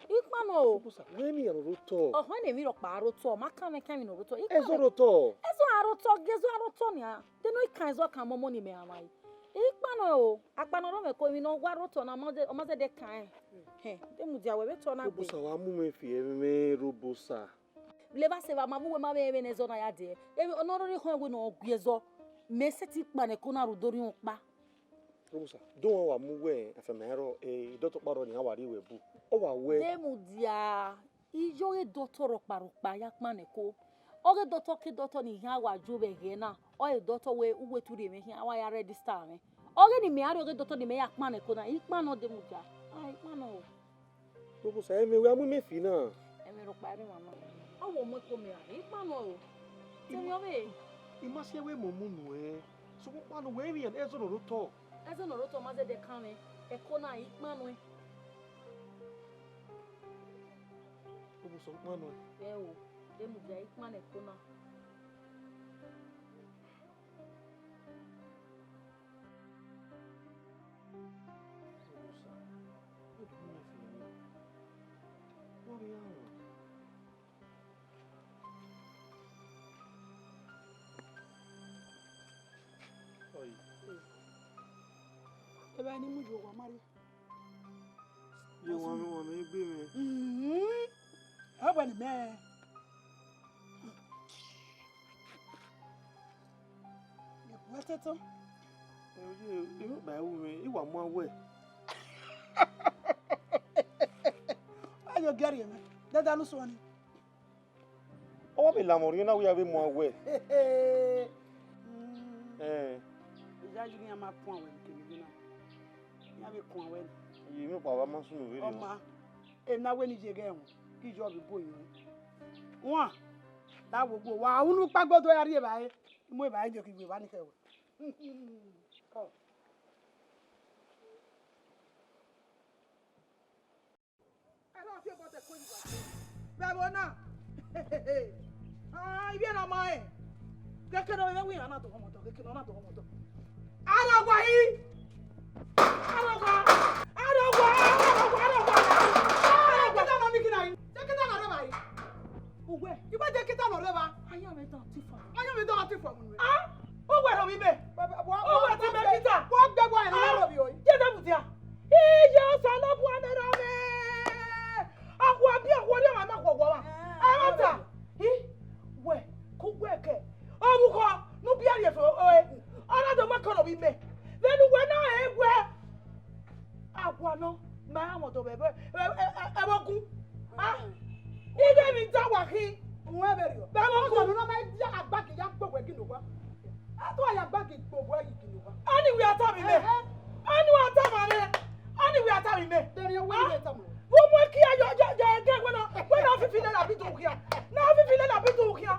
I kpannọ o. Obosa, wẹ emwi ya roro otọ. Ọhọ, ne emwi rhọkpa roro otọ, ma kan mwẹ kan emwi ne ọ roro otọ. I kpannọ. Ẹzọ roro otọ. Ẹzọ a roro otọ, ghe ẹzọ a roro otọ nia. De ne I kan ẹzọ kan mọmọ ne imẹ ra mwẹ. I kpannọ o, akpa ne ọ rọ mwẹ ko emwi ne ọ wa roro otọ na, ọ ma zẹ, ọ ma zẹdẹ kan ẹn. Hẹn, Demudia wẹ vbe otọ na gbe. Obosa wa mu mwẹ fi ẹmwẹ Obosa. Levba sẹ evba, ma mu wẹ ma vbe ẹmwẹ ne ẹzọ na ya dẹ. Emwi ne ọ rhirhi khọn wẹ ne ọ gu ẹzọ. Mẹ sẹtin kpannẹ ẹko na rhie do rhiọn ọkpa. Obosa, do wan wa mu wẹ afianma ẹrọ, eh, idọtọ ọkpa rrọọ ne iran wa rrie wẹ bu. Ọ wa wẹ. Demudia, I yo ọghe dọtọ rhọkpa rhọkpa ya kpannẹ ẹko. Ọghe dọtọ ke dọtọ ne iran wa yo vbe ẹghẹ na, ọre dọtọ wẹ uwu etu rhie mwẹ khian, a wa ya register mwẹ. Ọghe ne imẹ gha rrie ọghe dọtọ ne imẹ ya kpannẹ ẹko na, I kpannọ Demudia. Ah, I kpannọ o. Obosa, ẹmwẹ wẹ a mu imẹ fi na. Mẹ rhọkpa ẹmwẹ mama. Ọ wẹ mu ẹko mẹ ra? Ikpan nọ o. Tẹmwi ọvbehe. I ma si ẹvbo emọ mu nuẹn. Sokpan ukpọn ne uwẹ rinmwian, ẹzọ ne ọ rre otọ. Ẹzọ ne ọ rre otọ ma zẹdẹ kan mwẹ. Ẹko na, ikpan nuẹn. Ọ vbe sẹ ukpọn nuẹn? Ẹ o, de mudia ikpan ne ẹko na. Osa, u do mu mwẹ fian nẹ. Wẹ ọ vbe ya rrọọ? Ọe. Evba ne I mu ye owa ma rrie. Ye wan mwẹ, wan mwẹ egbe mwẹ. Mhm. Ọ wẹ ne mẹ. Ye gu ẹtẹtẹ. Ẹ, oye, emwi ba ru mwẹ, I wa mu awẹ. Ayo gẹrriẹ mwẹ. Dada lu suẹn ni. Ọ wa vbe lamwẹ orhiọn na, wẹ ya vbe mu awẹ. Mm. Ẹn. Iyayi iran ma puan wẹ kevbe na. Iran vbe kuan wẹ ni. Iye emwi ọkpa wa ma sunu vberriọ. Ọ ma, emwi na wẹ ne I ye ghẹ ẹmwẹ, I yọ vbe bu oyin. Wan, da wo gbo wa, unu kpagbodo ya rri evbare, I mu evbare ye ghi vbe evba ni khẹ wẹ. Ọ. Ẹre ọ fi obọ dẹ ko yi wa. Vbe ẹvbo na. Ah, ivbi ẹre ọ ma rẹn. Ghẹ kene ọ vbe wẹ iran na do họn ọmọ odọ, ghẹ kene ọ na do họn ọmọ odọ. Arọgua yi. Arọgua. Arọgua, arọgua, arọgua. Arọgua. Kẹta nọ ni kina yi. Kẹta nọ rẹ ba yi. Uwẹ, I wẹ dekita nọ rre evba. Ayan mwẹ dan tifa. Ayan mwẹ dan tifa mu nuẹ. Ah, uwẹ rhọvbi mẹ. Uwẹ ti mẹ kita. Wa gbẹ wa ẹre rhọvbi oi. Ye da mudia. Iye Osanobua ne erha mwẹ. Akhua bi akhua rhie ọmwa ma akhua wa. Ẹmwata. I wẹ ku wẹ kẹ. Ọvbukọ ne u biẹ rhie fo ore. Ọ na do mu ẹko rhọvbi mẹ. Vbene uwẹ na rẹn wẹ. Awa nọ, ma ra wọn dọ vbe ẹvbo gun. Ah, ighẹ emwi da wa khin. Wọn vberriọ. Vbe ẹvbo gun. Ọdọ ne ọ ma dia agbagi ya gbe owẹ gin owa. A tọ ya agbagi gbe owẹ gin owa. Ọni wẹ a tama mwẹ. Ẹhẹ. Ọni wẹ a tama mwẹ. Ọni wẹ a tama mwẹ. Dẹrriẹ wẹ a tama mwẹ. Vbe mu ẹki ya yọ, yọ, yọ, yọ, wẹ na, wẹ na fifi lele abi do khian. Na fifi lele abi do khian.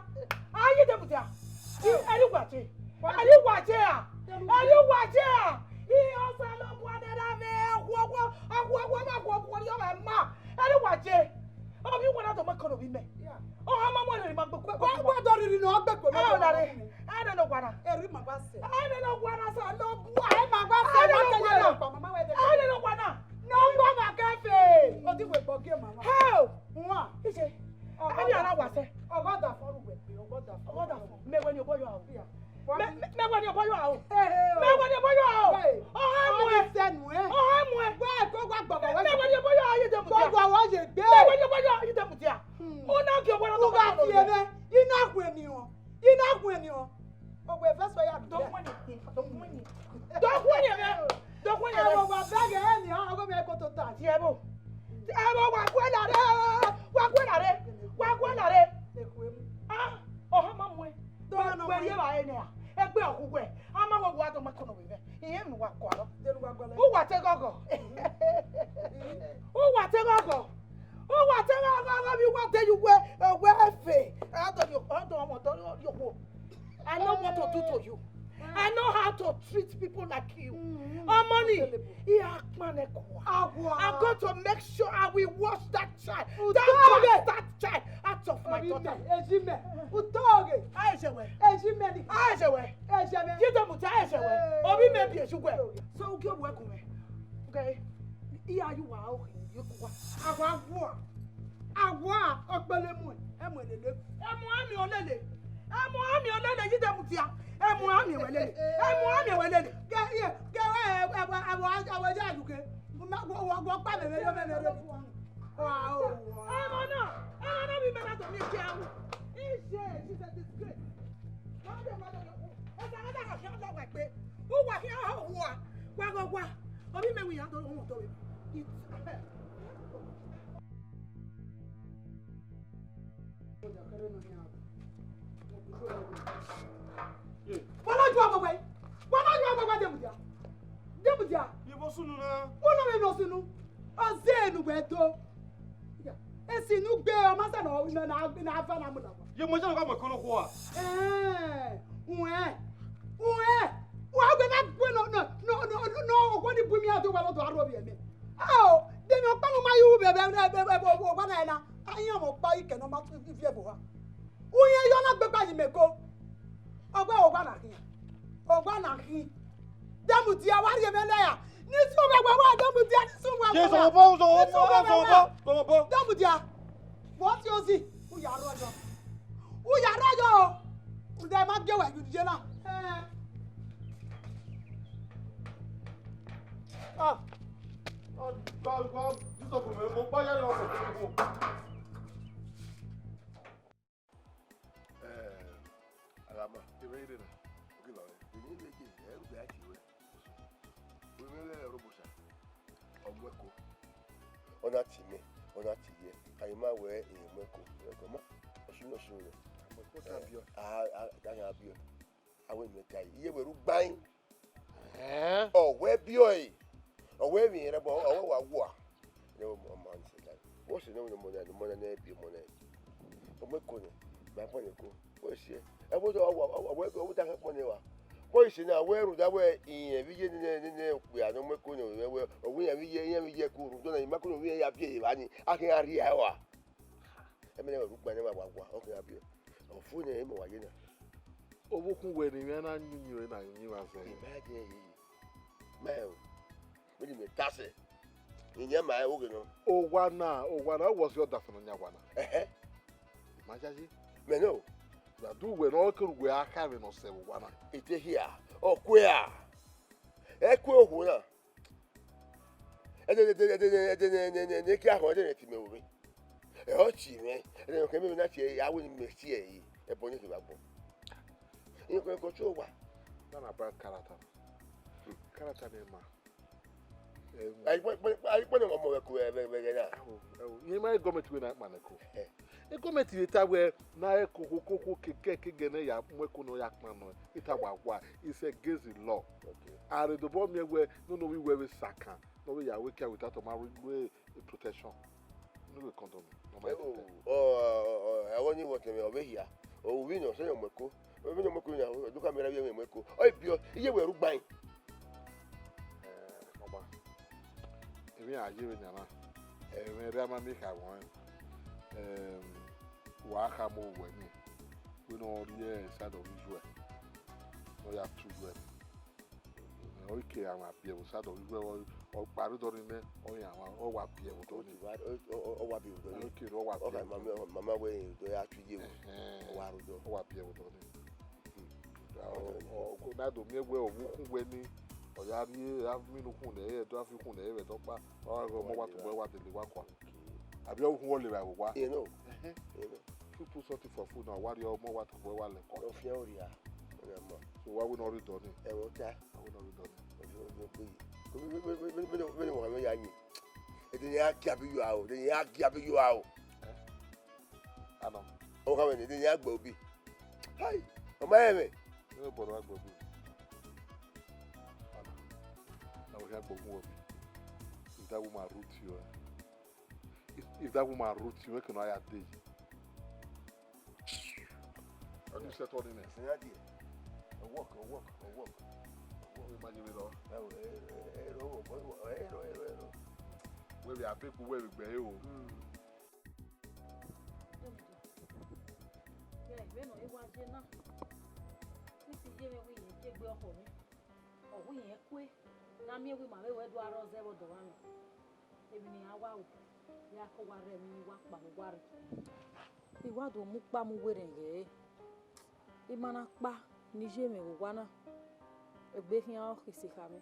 Aye de mudia. Ẹri wa je. Ẹri wa je a. Ẹri wa je a. Iye Osanobua ne erha mwẹ, akhua, akhua, akhua, akhua, akhua, akhua, ọmwa ma. Ẹri wa je. Ovbi wẹ na do mu ẹko rhọvbi mẹ. Ọ hama mu ẹre ma gbe ku. Wa, wa do rhirhi ne ọ gbe ku. Ẹ, ọ na rre. Ẹ, nene owa na. Eri ma gba sẹ. Ẹ, nene owa na, Osanobua. Ẹ ma gba sẹ, ẹ ma tẹle na. Ẹ, nene owa na. Ne ọ gba ma kẹfe. Odi wẹ gbọ gie mama. How? Wan. Ije. Ọgọdafọn. Adi ara wa sẹ. Ọgọdafọn ru wẹ pe, ọgọdafọn. Ọgọdafọn. Mẹ wẹ ni obọ yọ aro. Mẹ, mẹ, mẹ wẹ ni obọ yọ aro. Mẹ wẹ ni obọ yọ aro. Ọ ha mu ẹ. Sẹnu ẹ. Ọ ha mu ẹ. Wẹ ko wa gbọgbọ wẹ. Mẹ wẹ ni obọ yọ aro, Ayedemudia. Gbọgbọ wẹ ye gbe. Mẹ wẹ ni obọ yọ aro, Ayedemudia. Una ke obọ yọ. Uga tie mwẹ. I na gu eni o. I na gu eni o. Ọgbe first fire. Don't want it. Don't want it. Don't want it, man. Don't want it. Ẹ wa bẹghe eni, ọgọ mi ko tota. Diebo. Ẹ wa wa gu ẹna rre, wa gu ẹna rre, wa gu ẹna rre. Ah, ọ ha ma mu ẹ. Wẹ rhie evbare nẹ ra? Egbe ọghe uwẹ, a ma wẹ wa do mu ẹko nọ vbe mwẹ. Irẹn emwi ne uwa gualọ. Uwa te ghọghọ. Uwa te ghọghọ. Uwa te ghọghọ, ghọghọ vbe uwa te ye uwẹ, uwẹ ẹfe. A do yo, a do ọmọ do yo wo. I know what to do to you. I know how to treat people like you. Mm, mm, Omoni, unbelievable. I akpan ne kua. Awa. I'm going to make sure I will wash that child. That bastard child out of my daughter. Ejime. Utoge. Aye wẹ. Ejime ni. Aye wẹ. Ejime. Ayedemudia, aye wẹ. Eh. Obi me bi eju wẹ. So, ugie wẹ gu mwẹ. Okay. Iya yu wa o. Awa vua. Awa ọkpẹlẹ mu ẹ, ẹ mu ẹ lele. Ẹ mu ẹ miẹn olele. Ẹ mu ẹ miẹn olele, Ayedemudia. Ẹ mu ẹ miẹn wẹ lele. Ẹ mu ẹ miẹn wẹ lele. Kẹ, ẹ, kẹ, ẹ, ẹ, ẹ, ẹ, ẹ, ẹ, ya yu ke. Wọ, wọ, wọ, wọ kpa mẹ, mẹ, mẹ, mẹ, mẹ. Wa, o, wa. Ẹmwẹ na, ẹmwẹ na vbe mẹ na do miẹn ẹki aro. Iye, she's a disgrace. Wa de ma do yo. Esa na da khian la wa gbe. U wa khian ho wa. Wa gọ wa. Obi mẹ wi ya do wọn do. Wa na ju ọmọ wẹ. Wa na ju ọmọ wẹ, Ayedemudia. Ayedemudia. Ye vbe sunu na? Unu vbe nọ sunu. Ọ zẹ enu wẹ do. Esinu gbe Ọ ma sẹ ne ọ na, na, na fa na mu na wa. Ye mo jẹ ka mo kono khua. Eh, uẹn, uẹn, uẹn, wẹ na gbe nọ, nọ, nọ, nọ, nọ, nọ, ọgua ni bu imi a do wa lọdọ aro vbiẹ mẹ. Ao, de mi ọkpa ne ọ ma ye ru vbe, vbe, vbe, vbe, vbe, vbe, ọgua na na, a yan ọmọ ọkpa ikẹ ne ọ ma tu ifi ẹvbo ha. Uẹn yọ na gbegba yi mẹ ko. Ọgua, ọgua na khin. Ọgua na khin. Dẹmudia, wa rhie mwẹ lẹ ya. Ni sunu vbe ẹwawa, dẹmudia, ni sunu vbe ẹwawa. Sọmọbọ, sọmọbọ, sọmọbọ, sọmọbọ. Dẹmudia. Vbọ tie ozi, u ya rrọọ yọ. U ya rrọọ yọ o. Rhunmwuda ma gie wẹ ye na. Eh. Ah. Ah, gba, gba, Jizọs, mo, mo gba ya yọ, mo, mo, mo. Eh, Alama, kevbe ire na. Oke, baba. Eni vbe ye, ẹ, u gbe a tie ruẹ. Wẹ mwẹ lẹ Rọbosa. Ọ mu ẹko. Ọ na tie mẹ, ọ na tie iyẹ. A i ma wẹ, e mu ẹko. Ẹko ma, ọ sunu, ọ sunu nẹ. Ọ ta biẹ. A, a, a gha biẹ. A wẹ mẹ ta iye wẹ ru gbain. Ẹn? Ọ wẹ biẹ ọe. Ọ wẹ emwi rẹ, ọ wẹ wa wua. Nẹ ọmọ, ọmọ ni sẹ ta. Wẹ sẹ nẹ ọmọ nẹ, ọmọ nẹ, nẹ biẹ ọmọ nẹ. Ọ mu ẹko nẹ, ma pọn ẹko. Wẹ si ẹ. Ẹ wẹ ọ, ọ, ọ, ọ wẹ, ọ wẹ ta kpọn nẹ wa. Wẹ si na, wẹ rhunmwuda wẹ irẹn vbe iye nene, nene okpia ne ọ mu ẹko nẹ, wẹ, wẹ, ọ wẹ irẹn vbe iye, irẹn vbe iye ẹko rhunmwuda na, ima ko ne ovbi irẹn ya biẹ evba ni, a khian rhie ẹre wa. Ẹmwẹ ne ẹ ru gbain ne wa wa, ọ khian biẹ. Ọ fu nẹ, emọ wa ye na. Ovbi ukhunmwu wẹ ne imẹ na yin uyinmwẹ na yin uyinmwẹ azẹ. Ima dẹ, ma o, vbene imẹ ta sẹ, iyẹn ma rẹn vbe oghe nọ. Owa na, owa na, wọ si ọdafẹn ne ọ yan owa na. Ẹhẹ. Ima yayi. Mẹ nọ. Ra du wẹ ne ọ kere uwẹ a kha vbe ne ọ sẹ vbe owa na. Ete hia, ọ kue a. Ẹ kue okhuo na. Ẹdẹ, ẹdẹ, ẹdẹ, ẹdẹ, ẹdẹ, ẹdẹ, ẹdẹ, ẹdẹ, ne kia họn, ẹdẹ ne ti mẹ vbe. Ẹ, ọ tie mwẹ, ẹdẹ ne ọ kẹ mẹ na tie, a wẹ ne mẹ tie ẹre, ẹbọ ne kevbe agbọn. Iyẹn kọ, kọ tie owa. Na na ba character. Character ne ma. Em. Ai, kpẹ, kpẹ, ai, kpẹ ne ọmọ mwẹ ku vbe, vbe, vbe na. Ẹwo, ẹwo. Iye ma gọọmenti wẹ na kpannẹ ẹko. Eh. E gọọmenti vbe ta wẹ na ẹko koko koko keke keke ne ya mu ẹko ne ọ ya kpan nọ, ita wa wa, it's against the law. Okay. A rhe dobọ miẹn wẹ, nene ovbi wẹ vbe sakan, ne ọ vbe ya wẹ kia without ọ ma rhie protection. Ne wẹ condom, ne ọ ma ye protect. Ẹwo, ọ, ọ, ọ, ẹghọ ni wẹ ọtẹn mwẹ, ọ vbe hia. Ovbi nọ, sẹ ne ọ mu ẹko. Ovbi nọ mu ẹko na, ọ do ka miẹn ra vbe mu ẹko. Ọ i biẹ, iye wẹ ru gbain. Eh, ọba, emwi a ye vbe nian na, ẹmwẹ rre a ma miẹn kha wọn, em, wa khama owẹ ni, wẹ ne ọ rrie side of Israel, ne ọ ya tu Israel. Ọ i ke a ma biẹ vbe side of Israel, ọ, ọ kpa rre odọ ni nẹ, ọ yan wa, ọ wa biẹ vbe odọ ni. Ọ, ọ, ọ, ọ wa biẹ vbe odọ ni. Ọ i ke rre, ọ wa biẹ vbe odọ ni. Mama wẹ, odọ ya tu ye o. Ẹhẹn. Ọ wa rre odọ. Ọ wa biẹ vbe odọ ni. Ọ, ọ, ọ na do miẹn wẹ ovbi ukhunmwu wẹ ni, ọ ya rrie, a miẹn ukhunmwu nẹ, ẹ do a fi ukhunmwu nẹ, ẹ vbe ẹdẹ ọkpa, ọ gha ghe ọmọ wa tobọ ẹ wa dele wa kua. Avbe ukhunmwu ọ le vbe owa. Ẹhẹn. Two, two something for food na, wa rrie ọmọ wa tobọ ẹ wa lẹ kua. Ọ fian oria. Oria ma. So wa wẹ ne ọ rre odọ ni. Ẹmwata. Wa wẹ ne ọ rre odọ ni. Ọ fian oria gbe. Mẹ, mẹ, mẹ, mẹ, mẹ, mẹ, mẹ, mẹ, mẹ, ya yin. Ẹdẹ ne a gia be you are o. Ẹdẹ ne a gia be you are o. Eh? Anọ. Ọ kha wẹ ne, ẹdẹ ne a gbe obi. Hai, ọ ma rẹn mwẹ. Ẹ bọrọ a gbe obi. Anọ. Na wẹ khian gbe ogun obi. If that woman root you, eh? If, if that woman root you, where can I date you? How do you settle in it? Senior dear. A work, a work, a work. Wọ́n fi máa jẹ́ mi lọ. Ẹ wò, ẹ, ẹ, ẹ, ẹ, ẹ, ẹ, ẹ, ẹ. Wẹ́ẹ̀rì àbẹ́kù, wẹ́ẹ̀rì gbẹ̀ẹ́ o. Hmm. Vbene ọ wa ye na, ne I si ye mwẹ wẹ irẹn gie egbe ọkhọ mwẹ, ọ wẹ irẹn kue, ne a miẹn wẹ ima vbe wẹ do aro zẹ vbe ọdọ mwa nọ. Emwi ne iran wa ru, iran ke wa rre emwi ne I wa kpa vbe owa rre. I wa do mu ukpa mu werriẹ ghẹ, ima na kpa ne I ye mwẹ vbe owa na, egbe khian ọ khẹ ise kha mwẹ.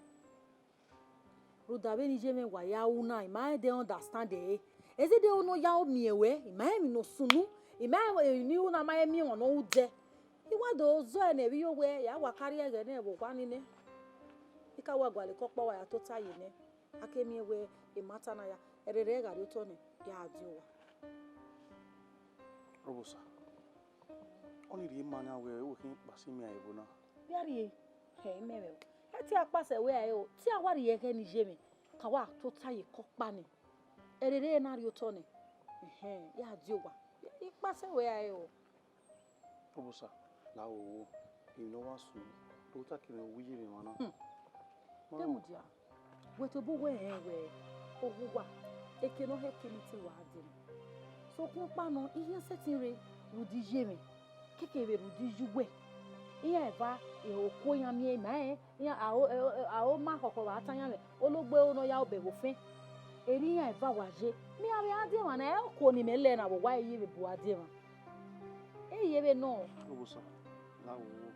Rhunmwuda vbene I ye mwẹ wa ya ru na, I ma rẹn de understand ẹre. Ẹ zẹdẹ ọ nọ ya miẹn ruẹ, I ma rẹn emwi ne ọ sunu, I ma rẹn emwi ne I ru na, ma rẹn miẹn emwa ne ọ ru dẹ. I wa do zẹ nẹ vbe iyọ wẹ, ya wa karriẹ ẹghẹ nẹ vbe owa ni nẹ. I ka wa gualọ eke ọkpa wa ya tota ye nẹ. A ke miẹn wẹ emata na ya, ẹrẹrẹ gha rrie otọ nẹ, ya die owa. Rọbọsa, ọnii rhie ma na wẹ, wẹ khin kpasi miẹn ẹvbo na. Via rhie, hẹ, imẹ mwẹ o. Ẹ te a kpasẹ wẹ a re o, te a wa rhie ẹghẹ ne I ye mwẹ, ka wa tota ye eke ọkpa nẹ. Ẹrẹrẹ na rrie otọ nẹ. Ẹhẹn, ya die owa. I kpasẹ wẹ a re o. Obosa, la wo wo, emwi ne ọ wa sunu, do ta ke mwẹ wu iye mwẹ emwa na. Hmm. Ma Demudia, wẹ tobọ uwẹ rẹn wẹ, owa uwa, eke ne ọ hẹ eke ne I te wa dee. Sokpan ọkpa nọ, I ya sẹtin rre rhunmwuda iye mwẹ, keke vbe rhunmwuda iye uwẹ. Iran eva, e, okuo iran miẹn ima rẹn, iran aro, aro, aro ma khọkhọ vbe a ta iran mwẹ, ologbo ẹro ne ọ ya obẹ vbe ofẹn. Erriọ iran eva wa ye. Mẹ iran vbe a die emwa na, ẹ okuo ne imẹ lẹ na vbe owa, ẹ i ye vbe bu a die emwa. Ẹ i ye vbe nọ. Obosa, la wo wo,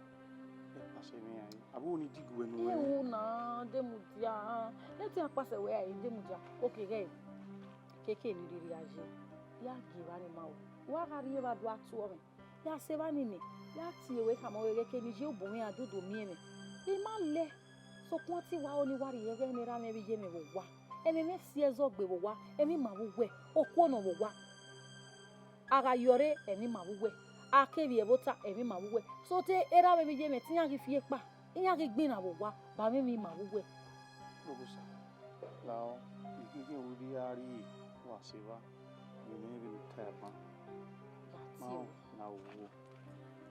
ẹ kpasẹ mwẹ iran, avbe unu ni diguẹ ne uwẹ. Iwu na, Demudia, ne te a kpasẹ wẹ a re, Demudia, oke ghẹ, keke ne I rhirhi a ye, ya gie evba ni ma o. Wa gha rhie evba do a tuọ mwẹ. Ya sẹ evba ni nẹ, ya tie ruẹ khama ruẹ ghẹ ke ne iye obọ mwẹ iran do do miẹn mwẹ. I ma lẹ, sokpan te I wa ro ne I wa rhie ẹghẹ ne erha mwẹ vbe iye mwẹ vbe owa. Ẹmwẹ mwẹ si ẹzọ gbe vbe owa, ẹmwẹ ima vbe uwẹ, okuo nọ vbe owa. A gha ye ọre, ẹmwẹ ima vbe uwẹ, a kevbe ẹvbo ota, ẹmwẹ ima vbe uwẹ. So te erha mwẹ vbe iye mwẹ te iran ghi fi ekpa, iran ghi gbinna vbe owa, ba mwẹ ẹmwẹ ima vbe uwẹ. Obosa, lahọ, I ghi khian wẹ I rhie a rrie, wa sẹ evba, vbe ne vbe ne I ta ẹban. Ya Ma tie ruẹ. Na wo.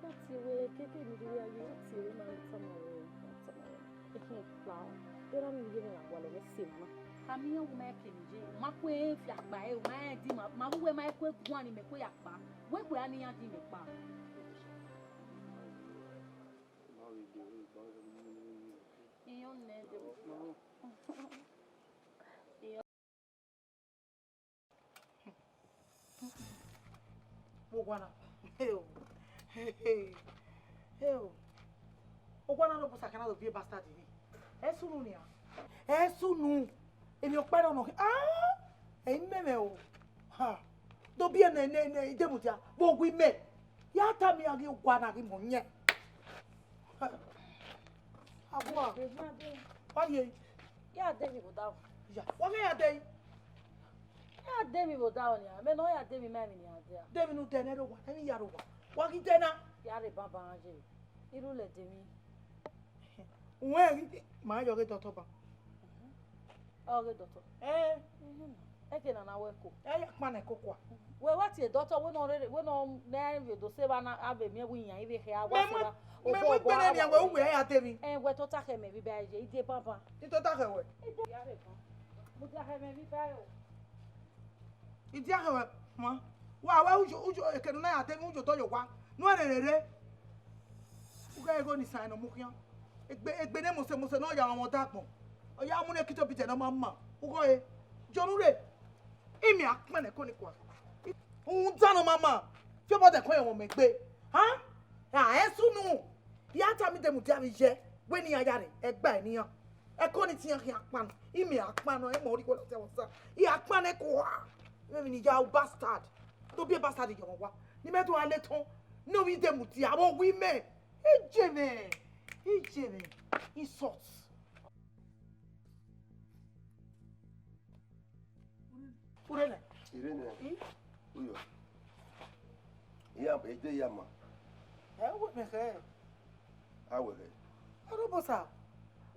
Láti ẹvbo keke ne I rhirhi a ye, láti ẹvbo na, ne I tama ruẹ, ne I tama ruẹ. Ekhẹn kpa, erha mwẹ vbe iye mwẹ gha gualọ mwẹ sẹ emwa na. Khama iran wẹ ma ke ne I ye, ma ku ẹre fi akpa ẹre, ma rẹn di ma, ma vbe uwẹ ma ku eguan ni mẹ ku ya kpa. Wẹ ku ẹre ne iran di mẹ kpa. Iran nẹ de. Vbe owa na. Heo. Heo. Owa na ne Obosa khian na do viọ bastard ni. Ẹ sunu nian. Ẹ sunu. Emwi ọkpa nọ nọ. Ah! Ẹ i mẹ mwẹ o. Ha. Do biẹ nẹ, nẹ, nẹ, Idemudia. Vbe owa imẹ. Ya tama iran ghi owa na ghi mọ yẹn. Abua. Wa rhie. Ya de emwi vbe odaro. Ya, wa ghẹ ya de. Ya de emwi vbe odaro nian, mẹ ne ọ ya de emwi ma emwi nian dia. De emwi ne u dẹ nẹ rre owa, emwi ya rre owa. Wa ghi dẹ na. Ya rre banban ye. Irhu lẹ de emwi. Uwẹ ghi ma yọ ghe dọtọ ba. Ọ ghe dọtọ. Eh. Eke nana wẹ ko. Ẹ ya kpan nẹ koko a. Wẹ wa tie dọtọ, wẹ nọ rere, wẹ nọ nẹ vbe do se evba na, a vbe miẹn wẹ iyan i vbe khẹ a wa se evba. Mẹ mu egbe nẹ nian wẹ uwẹ ya de emwi. Ẹ wẹ tota khẹ mẹ vbe iba ye, i die banban. I tota khẹ wẹ. I dia khẹ mẹ vbe iba o. I dia khẹ wẹ, ma. Wa wẹ ujo, ujo, ekene na ya de emwi ujo dọ ye owa. Nu ẹre rere. U ghẹ igho ni san nọ mu khian. Egbe, egbe ne mose mose ne ọ ya mwẹ ọmọ dagbọn. Ọ ya mu ne kito bi dẹ ne ọ ma ma. U ghọ re. Jọnu re. Imẹ a kpẹn nẹ ko ni kua. Rhunmwuda ne ọ ma ma. Fi obọ dẹ ko ye ọmọ mẹ gbe. Ha? A ẹ sunu. Ya tama Idemudia vbe iye. Wẹ ne iran ya rre. Ẹgba ẹ ne iran. Ẹko ni tian khian kpan. Imẹ a kpan nọ. Ẹ mọ ri wẹ lọtẹ wọ sa. I a kpan nẹ ko ha. Imẹ vbe ni ya u bastard. Do biẹ bastard ye ọmọ wa. Ni mẹ do a le tọn. Ne ovbi Idemudia. Avbe owa imẹ. Iye mwẹ, iye mwẹ, insult. Urhe nẹ. Ire nẹ. I? Uyo. Iya, ede ya ma. Ẹ, wẹ mẹ khẹ. A wẹ khẹ. Robosa.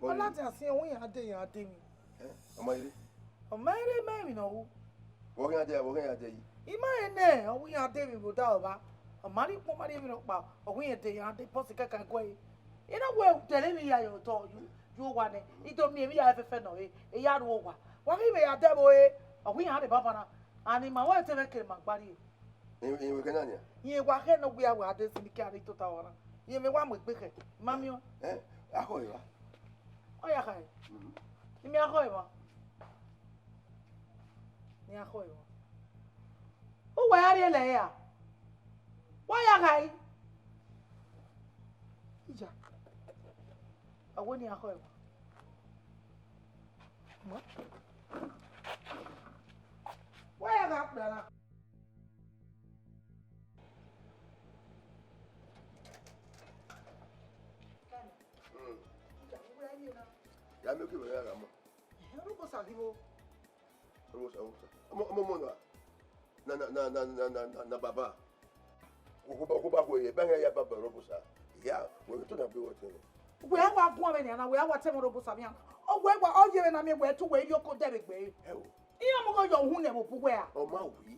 Oye. Ọladian si ẹwẹn ya de ya de mi. Ẹ, ọmọ ire. Ọ ma rre ma emwi ne ọ ru. Vbe ọ khian de, vbe ọ khian de yi? I ma rẹn nẹ, ọ wẹ iran de emwi vbe odaro vba. Ọ ma rhie ukpọn, ọ ma rhie emwi rhọkpa, ọ wẹ iran de iran de pọsi kẹkan guẹ ẹre. I na wẹ dẹrẹ emwi ya ye otọ, yu, yu owa nẹ, I do miẹn emwi ya fẹfẹ nọ re, e ya ru owa. Wa ghi vbe ya dẹ vbe ore, ọ wẹ iran rre banbanna. And ima wẹ te mwẹ kere ma gba rrie. Ẹ, ẹ, wẹ kẹ na nian? Rẹn wa khẹ ne ọ wia wẹ a de sin ke a rre tota ọmwa na. Rẹn mẹ wa mu egbe khẹ, I ma miẹn ọẹn. Ẹ, a khọ evba. Ọ ya khare. Mhm. I miẹn a khọ evba. Iran khọ evba. Uwẹ a rhie lẹ ra? Wa ya gha ri. Iya. A wẹ ne iran khọ evba. Ma. Wa ya gha kpia na. Mm. Iya, uwẹ a rhie na. Ya miẹn oke vbe ya gha ma. Ẹhẹn, Robosa ghi vbo? Robosa, Robosa. Ọmọ, ọmọ, ọmọ na. Na, na, na, baba. Okhuo ba, okhuo ba khuo ye, ba iran ya baba Robosa. Ya, wẹ to na be wẹ tẹ. Wẹ a wa guan vbe nian na, wẹ a wa tẹ ẹmwẹ Robosa vbe iran. Ọ wẹ wa, ọ ye vbe na miẹn wẹ te uwẹ rhie oko dẹ vbe egbe. Ẹ o. Iran mu gho yọ uhunmwu ne ẹvbo bu uwẹ a. Ọ ma wi.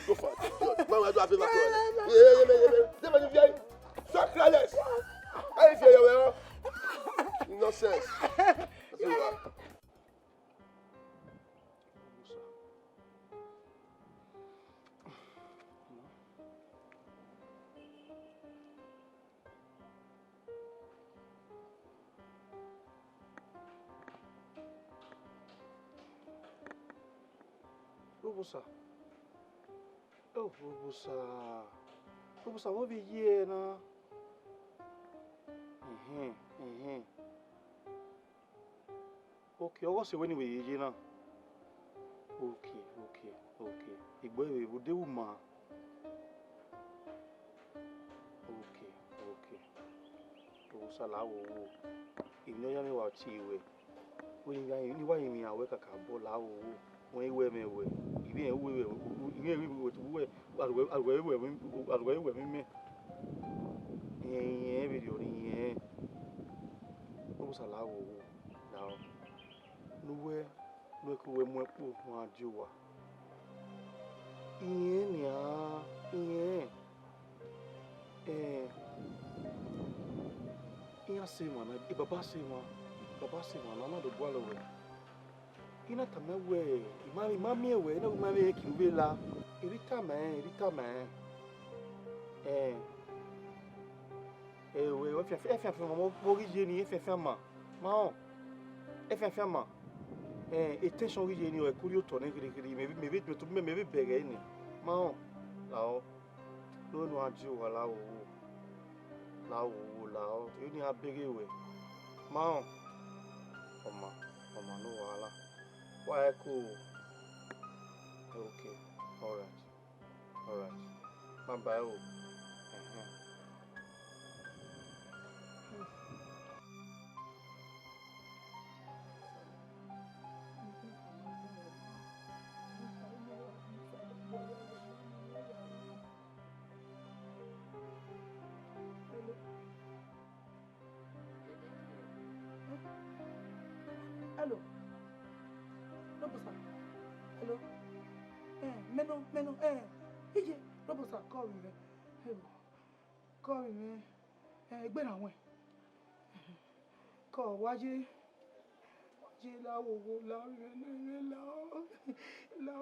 Sycophant, idiot. Man, why do I feel like that? Yeah, yeah, yeah, yeah, yeah. Never do that. Sacraless. How you feel your way? Nonsense. Robosa. Oh, Robosa. Robosa, vbọ vbe ye na? Ẹhẹn, ẹhẹn. Okay, ọghe ọse wẹ ne I wẹ ye ye na. Okay, okay, okay. Egbe vbe vbe de wu ma. Okay, okay. Robosa, la wo wo. Emwi ne ọ ya mwẹ wa tie wẹ. Wẹ ne I wa rinmwian wẹ kakabọ, la wo wo. Wẹ I wẹ mwẹ wẹ. Irẹn uwẹ, irẹn uwẹ, uwẹ, aruẹ, aruẹ uwẹ, aruẹ uwẹ mẹ. Irẹn, irẹn vberriọ, irẹn. Robosa, la vbe owa, la ọ. Ne uwẹ, ne uwẹ ke uwẹ mu ẹkpo ne a die owa. Irẹn nian, irẹn. Eh, iran sẹ emwa na, e baba sẹ emwa, baba sẹ emwa na, na do gualọ wẹ. I na tama wẹ, I ma, I ma miẹn wẹ, I na wẹ I ma vbe kiri vbe la. Erha I tama ẹn, erha I tama ẹn. Eh, eh, wẹ, wẹ fian, fian, fian, fian, vbe ọ ghi ye ni, fian, fian ma, ma họn, fian, fian ma. Eh, attention ghi ye ni, ọ ku rhie otọ nẹ ghireghere, mẹ vbe, mẹ vbe do to, mẹ, mẹ vbe bẹghe ni, ma họn, la ọ. Ne uwẹ ne a die owa, la vbe owa, la vbe owa, la ọ, te ne a beghe wẹ. Ma họn, ọ ma, ọ ma no wahala. Wa ẹko. Okay, all right, all right. Bye bye o. Ẹhẹn. Hello. Robosa. Hello. Eh, mẹ nọ, mẹ nọ, eh, iye, Robosa, call mwẹ. Hello. Call mwẹ. Eh, egbe na wẹn. Call wa ye. Wa ye, la vbe owa, la vbe owa, la ọ, la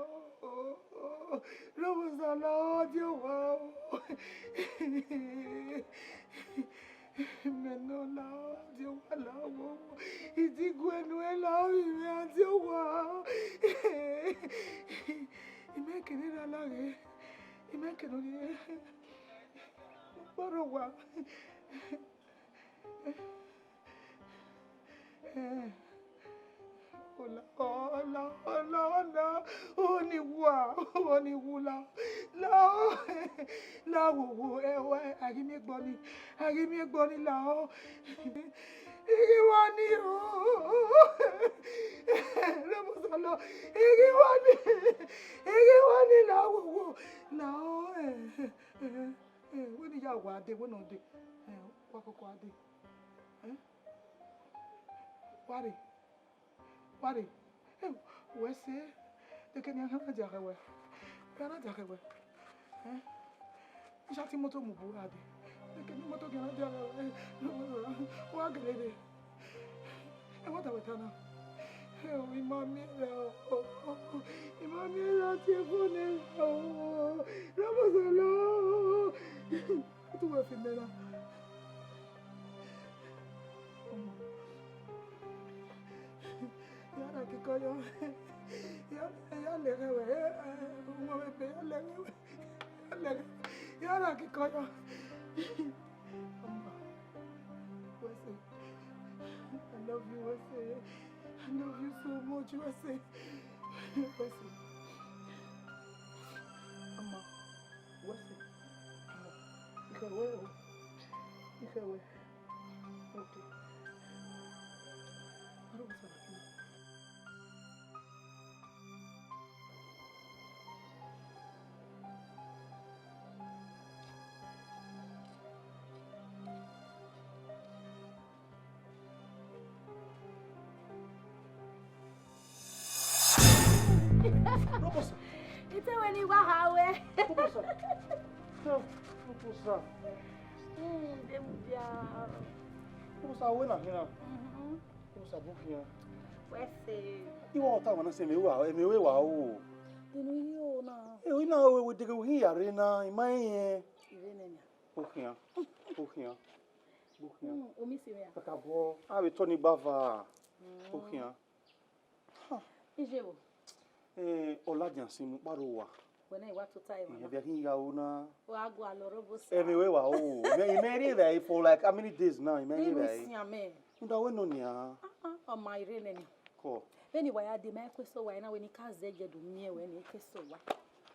ọ, Robosa, la ọ, die owa o. Mẹ nọ, la ọ, die owa, la vbe owa. I di gu enu ẹre, la ọ, vbe mwẹ, a die owa. I ma kene na laghe. I ma kene ni. Kpọrọ owa. Ọla, ọla, ọla, ọla, ọni wa, ọni wu la, la, la, wo, wo, ẹ, wa, a ghi miẹn egbe ọni, a ghi miẹn egbe ọni, la, ọ. I ghi wa ni, o, Robosa, la, I ghi wa ni, I ghi wa ni, la, wo, wo, la, ọ, ẹ, ẹ, ẹ, wẹ ne I ya wa dee, wẹ ne ọ dee, ẹ, wa koko a dee, ẹ, wa rre. Wa rre. Ẹ, wẹ sẹ, de kẹ ne a gha na dia khẹ wẹ. Gha na dia khẹ wẹ. Ẹ? I sa tie imoto mu bu ra dee. De kẹ ne imoto gha na dia khẹ wẹ. Wa gele rre. Ẹ, wẹ ta wẹ ta na. Ẹ, I ma miẹn ra o. I ma miẹn ra tie fo nẹ ra o. Robosa, la ọ. Utu wẹ fi mẹ na. Ọmọ. Ya na kikọ yọ. Ya, ya lẹghẹ wẹ. Ọmọ mwẹ, ya lẹghẹ wẹ. Ya lẹghẹ. Ya na kikọ yọ. Ọmọ. Wesley. I love you, Wesley. I love you so much, Wesley. Wesley. Ọmọ. Wesley. Ọmọ. Ikẹwẹ o. Ikẹwẹ. Okay. Arughusa na kina. Robosa. Ite wẹ ne I wa ha ruẹ. Robosa. Robosa. Hmm, de mu dia. Robosa, wẹ na khin na. Mhm. Robosa, bu khian. Wẹ sẹ. I wa ọta wa na sẹ, mẹ wa, mẹ wa o. Inu yi o na. E, o na o, we dege u hin ya rre na, I ma rẹn. I rre nẹ nia. O khian. O khian. Bu khian. Hmm, o miss me a? Kakabọ, a vbe tọ ni bava. Hmm. O khian. Ha. Iye vbo? Eh, ọ ladian sin mu kparo owa. Wẹ na, I wa tota ẹmwẹ na. Ẹvia khin ya o na. Wa gualọ Robosa. Ẹmwẹ wẹ wa o. Mẹ, I mẹ rri evbare for like how many days now? I mẹ rri evbare. Sian mẹ. Uda wẹ nọ nian. Ah, ah, ọ ma rre nẹ nia. Kọ. Vbene I wa ya dee, ma ke sẹ owa na, wẹ ne I ka zẹ ye do miẹn wẹ ne I ke sẹ owa.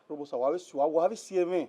Robosa, wa vbe si, wa vbe si ẹmwẹ.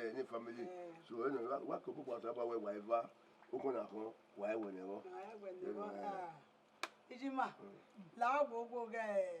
ẹre ne family. So ẹnẹ wa ke obọ kpata ba wẹ wa eva, okhuo na khọn wa ẹwẹ ne ẹghọ. Ijima, la wo wo ghe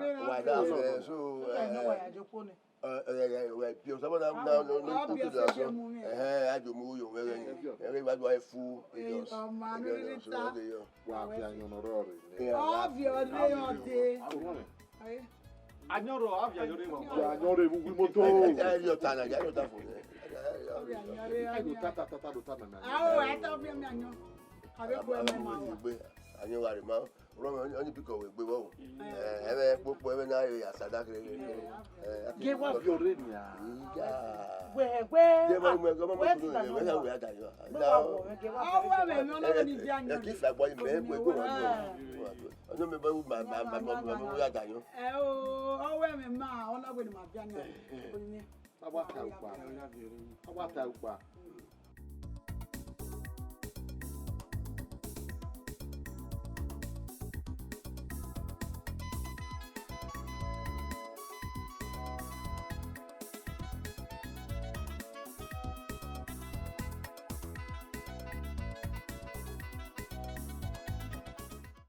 Wa da fẹ so. Ẹnọ wa ya jokpo nẹ. Ẹhẹn, a do mu yo mwẹ ẹghẹ ni. Ẹghẹ wa do fu. Ọma ne rita. Wa fi ayọn nọ rọre. Ọ viọ re ọde. Ayọn rọ, a viọ ayọn rre. Ayọn rre vbe imoto. Ayọn rre ọta na, ayọn rre ọta fo. Ayọn rre. Ayọn ta ta ta ta do ta na na. Ao, ẹ ta viọ mi ayọn. Ave gbe mẹ ma wa. Ayọn wa re ma. Ọnii bikọ wẹ egbe vbọ. Ẹmwẹ kpokpo ẹmwẹ na re asada kere. Gie wa viọ rre nia. Wẹ wẹ. Gie wa mu ẹgẹ ọmọ wẹ ti ba wẹ na wẹ ada yọ. Wẹ wa wọ ẹgẹ wa. Ọ wẹ mẹ mẹ ọna wẹ ni dia nia. Ẹ ki fa gbọ mẹ egbe egbe wa. Ọjọ mẹ bá wù ma ma ma ma ma wẹ ada yọ. Ẹ o, ọ wẹ mẹ ma ọna wẹ ni ma dia nia. Oni. Agba ta ukpa. Agba ta ukpa.